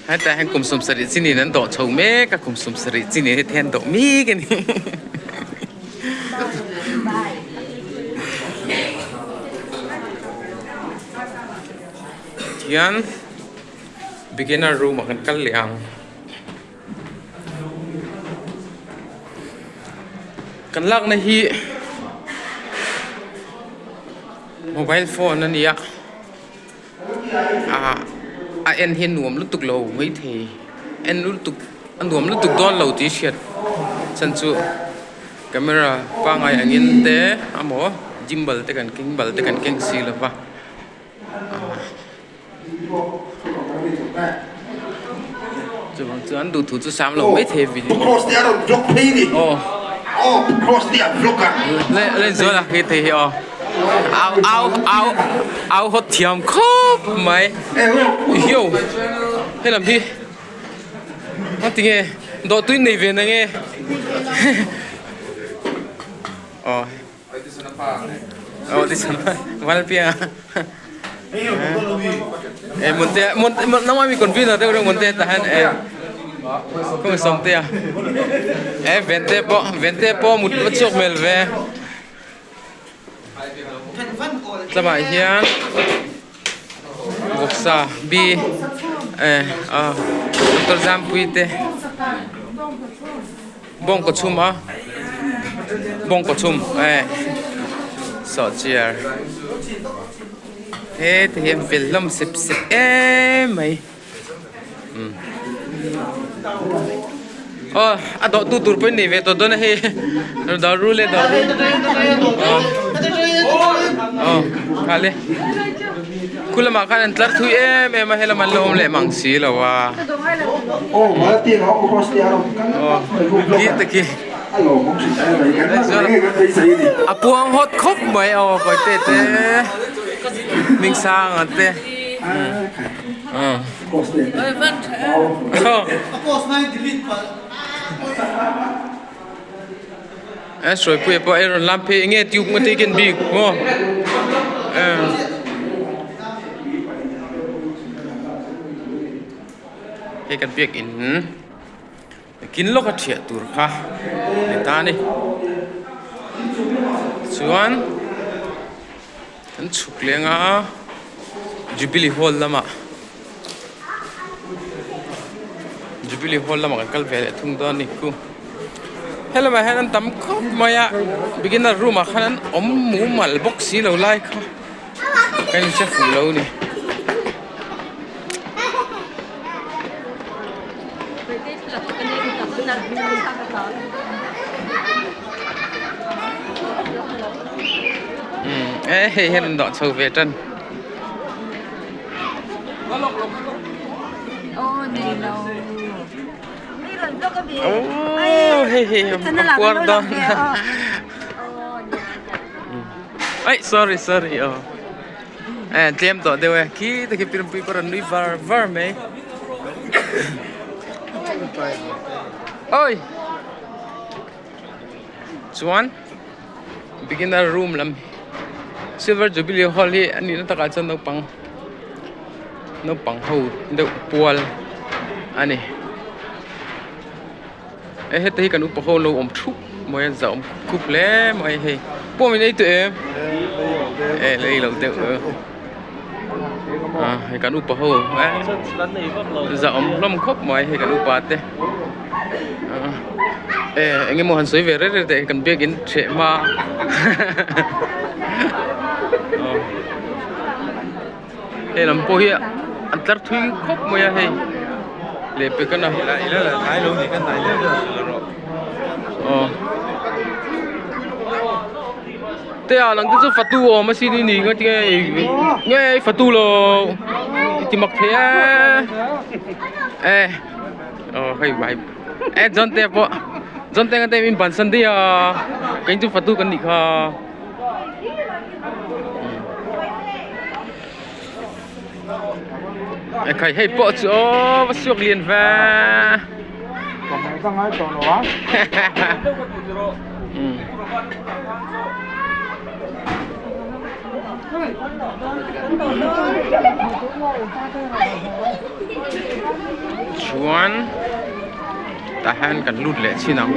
Hetah hian kum sawmsarih chin in an dawh chho mek a kum sawmsarih chin in heti hian an dawh mek a ni tihian beginner room ah kan kal leh ang kan lakna hi mobile phone a ni a. Ah a en hi a nuam lutuk lo maithei en lutuk a nuam lutuk dawn lo tih hriat chhan chu camera pangngai angin te emaw gimbal te kan gimbal te kan keng si lova ah chuvang chuan duhthu chu sam lo maithei video aw lenzuala khi thei hi aw. Au au au au hawt thiam khawp mai hiu he lam hi a tinge dawh tui nei ve na nge aw aw ti sana vanpiang e munte mun nangmah mi convener deuh reuh munte tah hian e khawnge sawmtea e vente pawh vente pawh mut a chhuak hmel ve. Tlangah hian vawksa bi eh ah motor zampui te bawngkaw chhum a bawngkaw chhum eh sawhchiar heti hian fel hlawm sep sep em mai. Aw a dawh tu tur pawh in nei ve tawh dawn a hei dawr ru le dawr ru aw aw kha le khu lamah khan an tlar thui em em a helam an la awm leh mang si lo a aw khi taki a puang hawt khawp mai aw kawite te hmingsanga te. A sawipuia pawh a rawn lam phei enge tube nga te hi ken bik maw hei kan biakin kin lawk a thiah tur kha ni ta a ni chuan. An chhuk leng a Jubilee Hall lamah Jubilee Hall lamah kan kal ve leh thung dawn a ni khu helamah hian an tam khawp mai a beginner room ah khan an awm mumal bawk si lo lai kha ka inhre fuh lo a ni. E hei hian an dawh chho ve tan. Oh hei hei a puar dawn ai sorry sorry aw e tlem tawh deuh e khi te khi pirpui pawh a rawn nui var var mai oi. Chuan beginner room lam silver jubilee hall hi a nihna takah chuan naupang naupang ho deuh pual a ni e heta hi kan upa ho an lo awm thup mai a zah awm khup khup hle mai hei pawh min ei tawh em e la ei lo deuh a hei kan upa ho zah awm hlawm khawp mai hei kan upa te. Eng emaw han sawi ve reng reng teh kan biakin hreh hma hei lam pawh hi an tlar thui khawp mai a hei lehpek a na aw te ah lang te chu fatu awm asin i ni nge nge fatu lo i ti mak thei e e. Aw hei vai e John te pawh John te te min bansan daih a kei chu fatu kan nih kha e khai hei pawh chu aw va suak lian ve Chuan tah hian kan lut leh chin ang.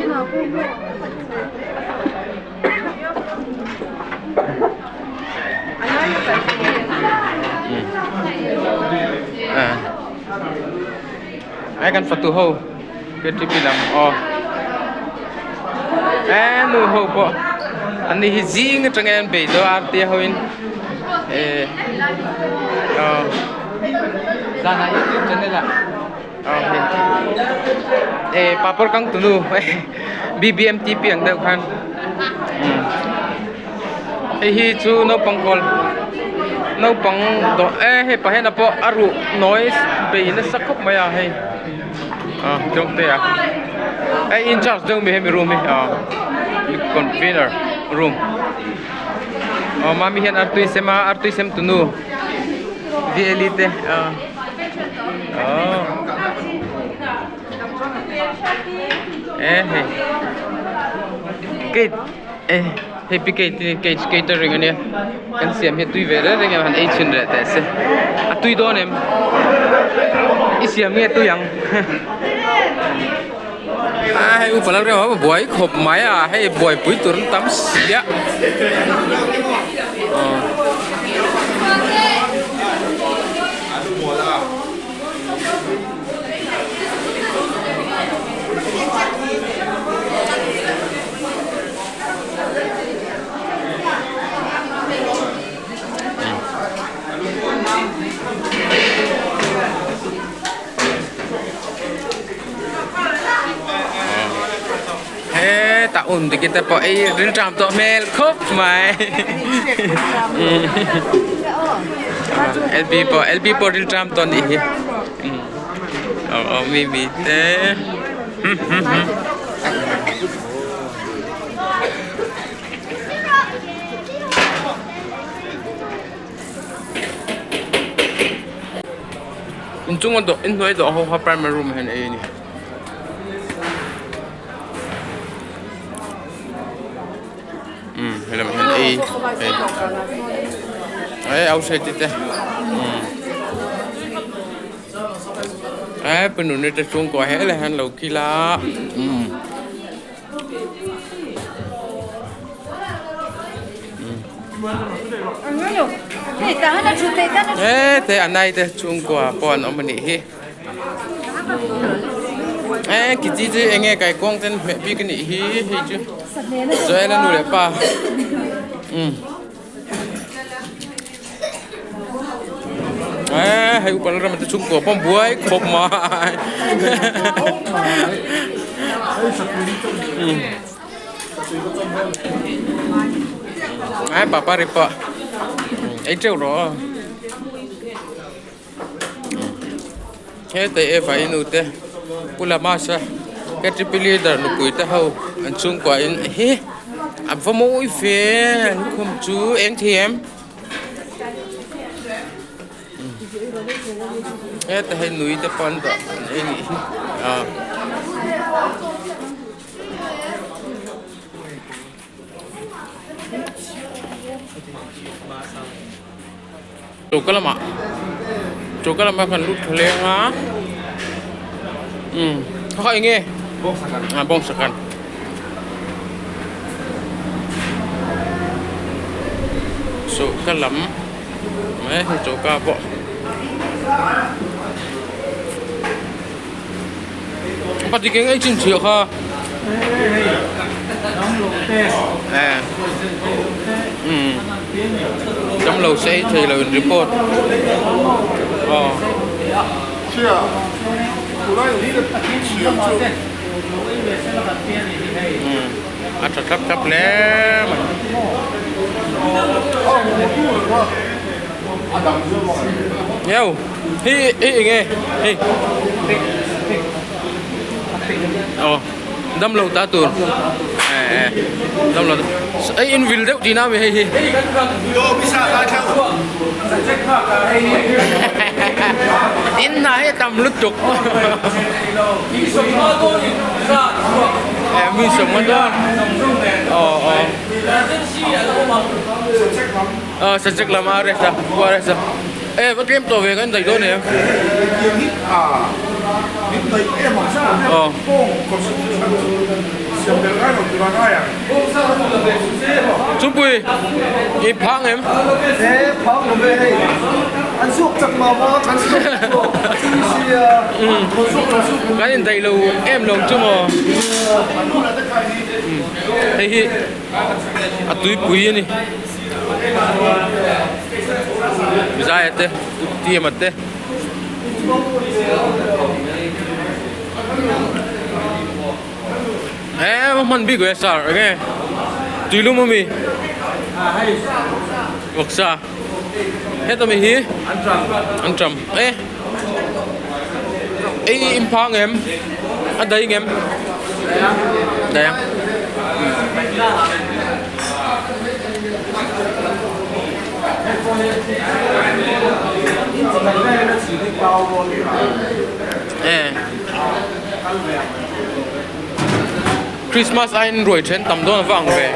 Ai kan fatu ho K_T_P lam aw e nu ho pawh an ni hi zing atanga an bei dawn a arte ho in e aw zan ah youtube channel ah aw hei e papawr kang tunu B_B_M_T_P ang deuh khan hei hi chu naupang kawl naupang dawh e hei pahena pawh a ruh nawi bei nasa khawp mai a hei. Ah Jongte a hei in charge deuh mi hemi room hi ah convener room aw mami hian artui sem a artui sem tunu V_L_E te ah aw e hei gate e hei pi gate hi catering ania kan siam hi a tui ve reng reng em han ei chhin reh teh se a tui dawn em i siam nge tui ang a hei upa lam reuh a buai khawp mai a hei buaipui tur an tam sia aw. Hetah un dikit te pawh ei rilṭam tawh hmel khawp mai L_B pawh L_B pawh rilṭam tawh anih hi aw aw mimi te. Inchung a dawh inhnuai dawh ho kha primary room ah hian ei a ni. Umm helam hian ei hei eh outside te te umm eh panuni te chhungkua helai hian lo kil a umm. He te a nai te chhungkua pawh an awm a nih hi e kiti chu eng nge kaikuang ten hmeh bik a nih hi hei chu Joel a nu leh pa umm e hei upa ram te chhungkua pawh an buai khawp mai Ai papa ri pawh ei teuh rawh heta eva i nu te pu Lamasa K_T_P leader nupui te ho an chhungkua in hi a va mawi ve lukhum chu eng thei em heta hei nui te pawh an dah an ei nih hi ah. Choka lamah choka lamah kan lut tha leng a umm kha kha eng nge ah bawngsa kan choka lam mai hei choka pawh. Patik eng ei chhinchhiah kha. Damlo se ei thei lo in report. A tha thlap thlap hle mai. Yo, hi hi eng nge hei. Aw dam lo ta tur. Eh dam lo ei in vil deuh tihna ami hei hi. In hna hi a tam lutuk. Eh mi sawmnga dawn. Aw aw. Aw subject lam a rest a pu a rest a e va tlem tawh ve kan daih dawn em aw chungpui i phang em kan in daih lo em lo chu maw hei hi a tuipui a ni. Zaia te Tiama te eh hman bik ve sar enge tuilum ami vawksa heta mi hi an tram eh ei in phang em a dai ngem dai ang. Christmas aiin ruai then tam dawn avang ve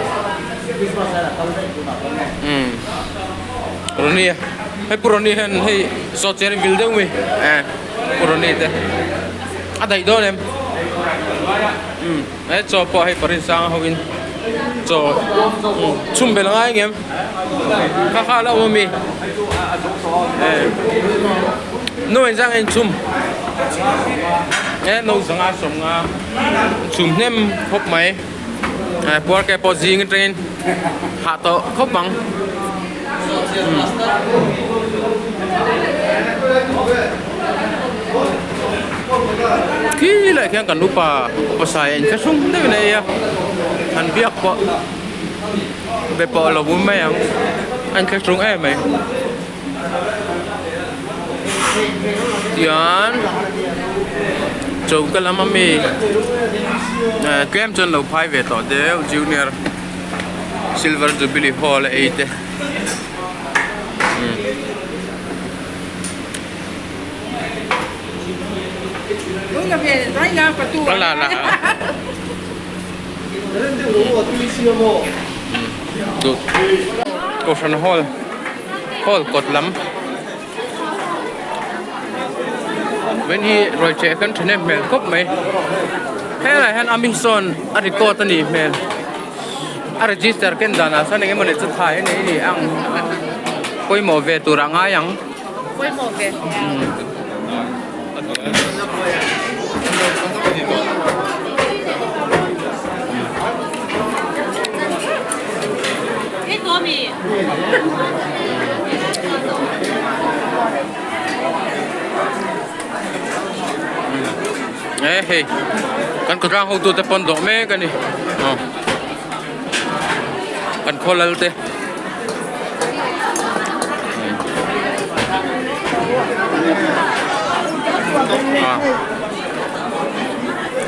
umm Ronnie hei pu Ronnie hian hei sawt chian in vil deuh mai eh pu Ronnie te a daih dawn em umm. He chaw pawh hei parin sang ho in chaw chhum belh a ngai ngem kha kha a lo awm ami nu in zang en chhum he no zanga sawm nga chhum hnem khawp mai puar ke pawh zing atangin hah tawh khawp ang. Khi lai khian kan upa upa sai a inhre hrung deuhin a ei a han biak pawh be pawh lo bum mai ang a inhre hrung em mai tian choka lam ami eh tlem chuan lo phai ve tawh deuh junior silver jubilee hall a ei te. Kohhran hall hall kawt lam ven hi ruai ṭheh kan ṭhahnem hmel khawp mai helaiah hian ami sawn a record a nih hmel. A register ken danah sawn eng emawni chu thai a nei ni ang pawimawh ve tur a ngai ang. Pawimawh ve. E hei kan khawtlang hotute pawn dawh mek a ni aw kan khaw lal te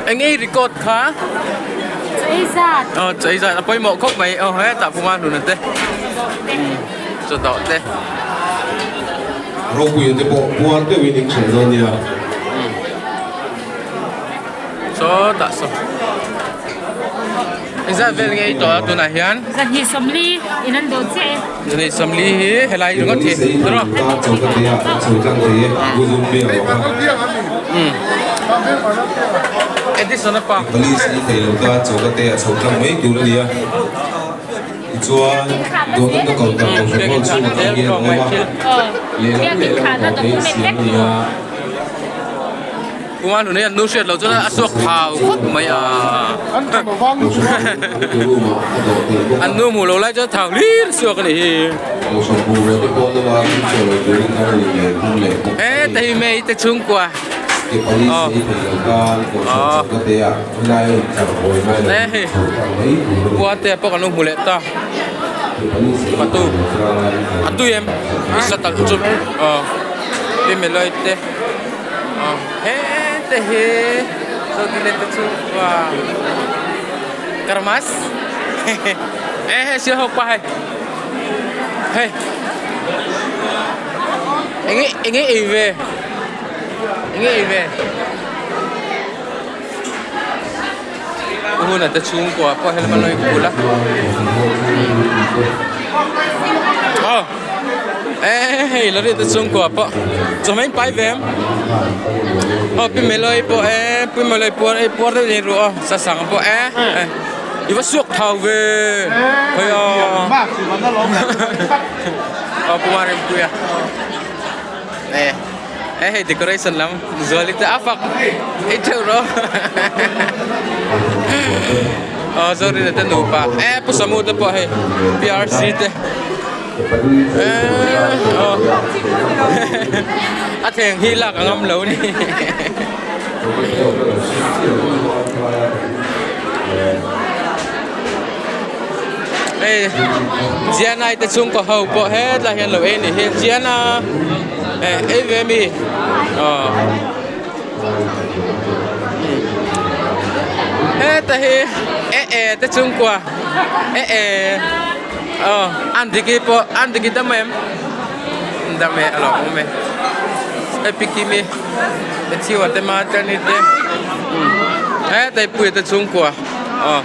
eng nge i record kha aw chaw ei zat a pawimawh khawp mai aw hetah pawh nga hlun te chaw dawh te. Ropuia te pawh puar deuhin in ṭhen dawn nia. Saw tah saw. Engzat vel nge i tawh a tunah hian? Zahnih sawmli in an dawn chiah e. Zahnih sawmli hi helai ringawt hi. Tiraw? Edison a pa. Police i thei lo tan choka te a chho tlang mai tur a nia. Tichuan, Donald-a ko tak Kohhran Hall chhungah te hian a awm a, lehlam lehlam pawh te siam a ni a. Puma hlun hi an nu hriat loh chuan a suak thau khawp mai a. An nu hmuh loh lai chuan thau hlir suak a nih hi. Heta hi mei te chhungkua aw aw he hei khua te pawh kan lo hmu leh ta patu a tui em i sa talh chu aw pi melawii te. Hete hi zodile te chu karmas e hei sia ho pa hei hei enge enge ei ve enge ei ve hun te chhungkua pawh helmet a lo inkulh a aw hei la rit te chhungkua pawh chawhmeh in pai ve em aw pi melawii pawh e pi melawii puar ei puar deuh in ru aw sasang pawh e i va suak thau ve hei aw aw pu Marempuia e. He hei decoration lam zuali te a fak ei theuh rawh aw Zorina te nupa e Pu Samu te pawh hei PRC te e aw a thleng hi lak a ngam lo ni hei Jianai te chhungkaw ho pawh hetlai hian lo ei a nih hi Jiana. Ei ve mi aw heta hi e e te chhungkua e e aw an diki pawh an diki dam em dam e a lo awm e hei pi kimi te chhiu te ma te ni te heta hi puia te chhungkua aw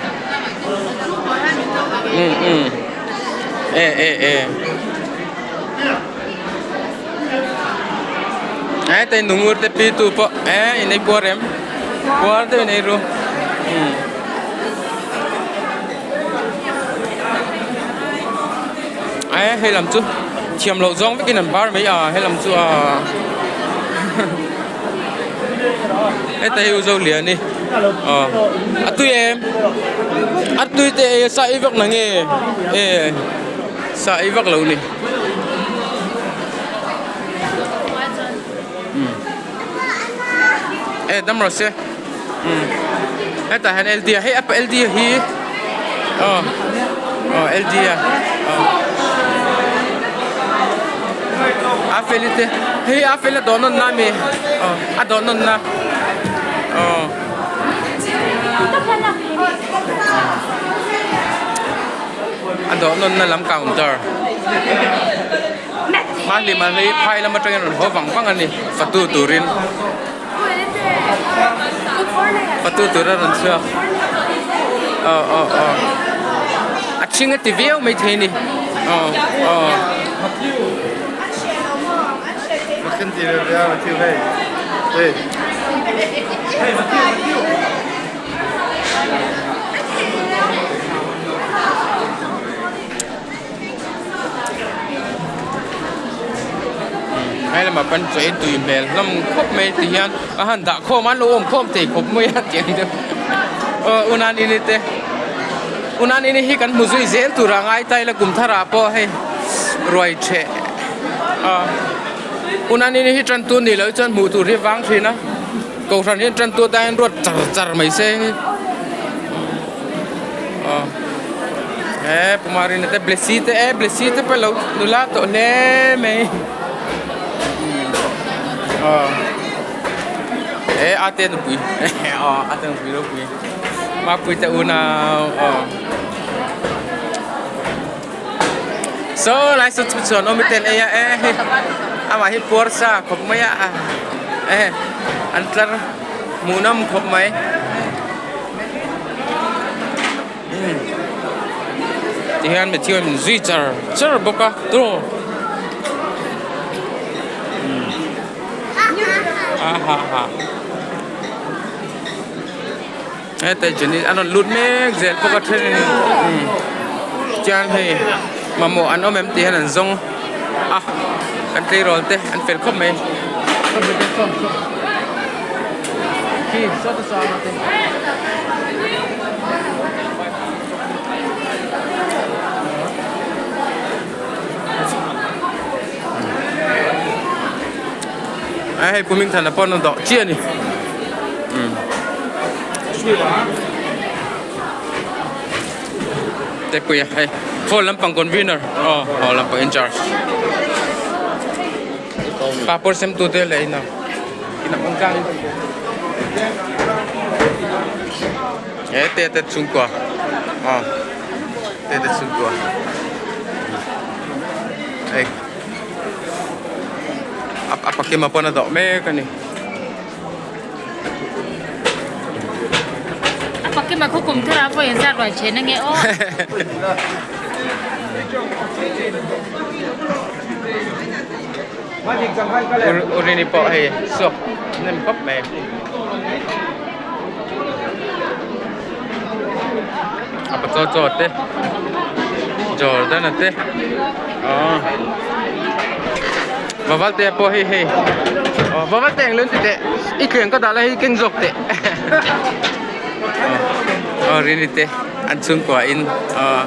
um um e e e. Heta nungur te pi tu pawh eh in ei puar em puar deuh in ei ru umm eh hei lam chu thiam loh zawng vekin an bar mai a he lam chu ah heta hi u Zoliani aw a tui em a tui te ei a sa ei vak nange e sa ei vak lo ni. E dam rawh se hetah hian L D a hei apa L D a hi aw aw L D a aw a fel te hei a fel a dawh nawn na ami aw a dawh nawn na aw. A dawh nawnna lam counter mahni mahni phai lam atangin rawn haw vang vang a ni fatu turin fatu tura rawn chhuak aw aw aw a ṭhing a ti viau maithei a ni aw aw. Hei lamah pawn chaw ei tui hmel hlawm khawp mai ti hian a han dah khawm a an lo awm khawm thei khawp mai a tih ang deuh aw unanini te unanini hi kan hmu zui zel tur a ngai ta ila kum thar ah pawh hei ruai theh a unanini hi tan tu nih loh chuan hmuh tur hi a vang thin a. Kohhran hian tan tu atan hian ruat char char mai se aw he Pumarina te Blessy te e Blessy te pawh lo nula tawh hle mai aw he ate nupui aw ate nupui ropui mapui te unau aw saw lai saw chu chuan awm ten ei a e hei amah hi puar sa khawp mai a e an tlar hmuhnawm khawp mai tihian mi thiam in zui char char bawk a tiraw a ha ha. Heta Jenny an rawn lut mek zel bawk a thenin chuan hei mamawh an awm em tih hian an zawng a kan tleirawl te an fel khawp mai. Khi sawta sanga te. Ai hei Pu Mingthana pawn a dawh chiah a ni. Tepuia hei hall lampang convener aw hall lampang in charge. Papawr sem tu te leh ina ina awm tlang he te te chhungkua aw te te chhungkua hei a pakima pawn a dawh mek a ni. A pakima khu kum thar ah vawi zat ruai then ange aw. Urini pawh hei suak hnem khawp mai. A pa chaw chaw te Jordan a te aw Vaval te pawh hei hei aw Vaval te englo an ti teh i thleng ka dah lai hi keng zawk teh aw Rini te an chhungkua in aw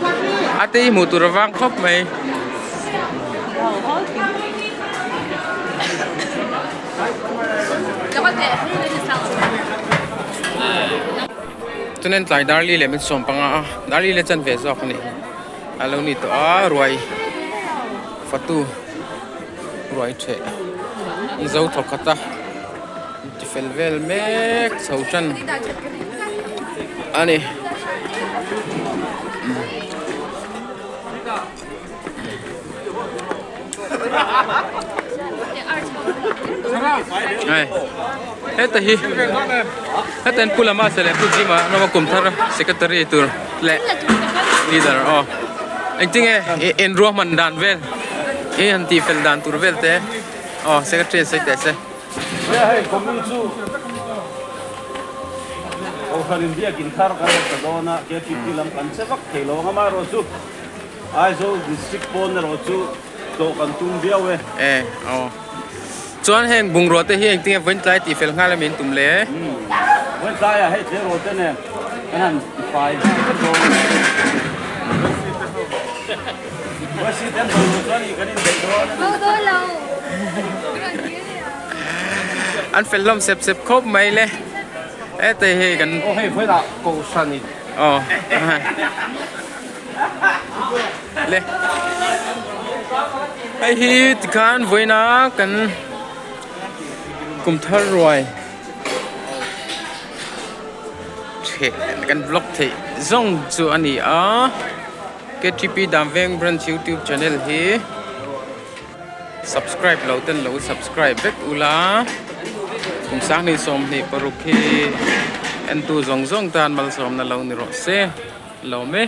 a te hi hmuh tur a vang khawp mai. Chuanin tlai darli leh min sawm panga a darli leh chanve zawk a nih hi a lo ni tawh a ruai fatu ruai theh an zo thawk khat a ti fel vel mek chho tan a ni. Hei heta hi heta in pu lama se leh pu Jima an awm a kum thar secretary tur leh leader aw engtinge in ruahman dan vel i han tih fel dan tur vel te aw secretary an sawi teh se. Aizawl District pawn erawh chu tlawh kan tum viau e. E aw. Chuan heng bungrua te hi engtinge vawiin tlai tih fel nghal em in tum le? Umm. Vawiin tlaiah hei tleirawl te nen kan han tifai nghal vek dawn a. Vawiin te an dawn loh chuan ih kan inbeih dawn a ni. An fel hlawm sep sep khawp mai le. Heta hei kan. Aw hei vawiinah Kohhran in. Aw. Le hei hi tikhan vawiina kan kum thar ruai theh kan vlog theih zawng chu a ni a K T P Damveng branch youtube channel hi subscribe lo ten lo subscribe vek ula kum sanghnih 26 hi entu zawng zawng tan malsawmna lo ni rawh se. Lawm e.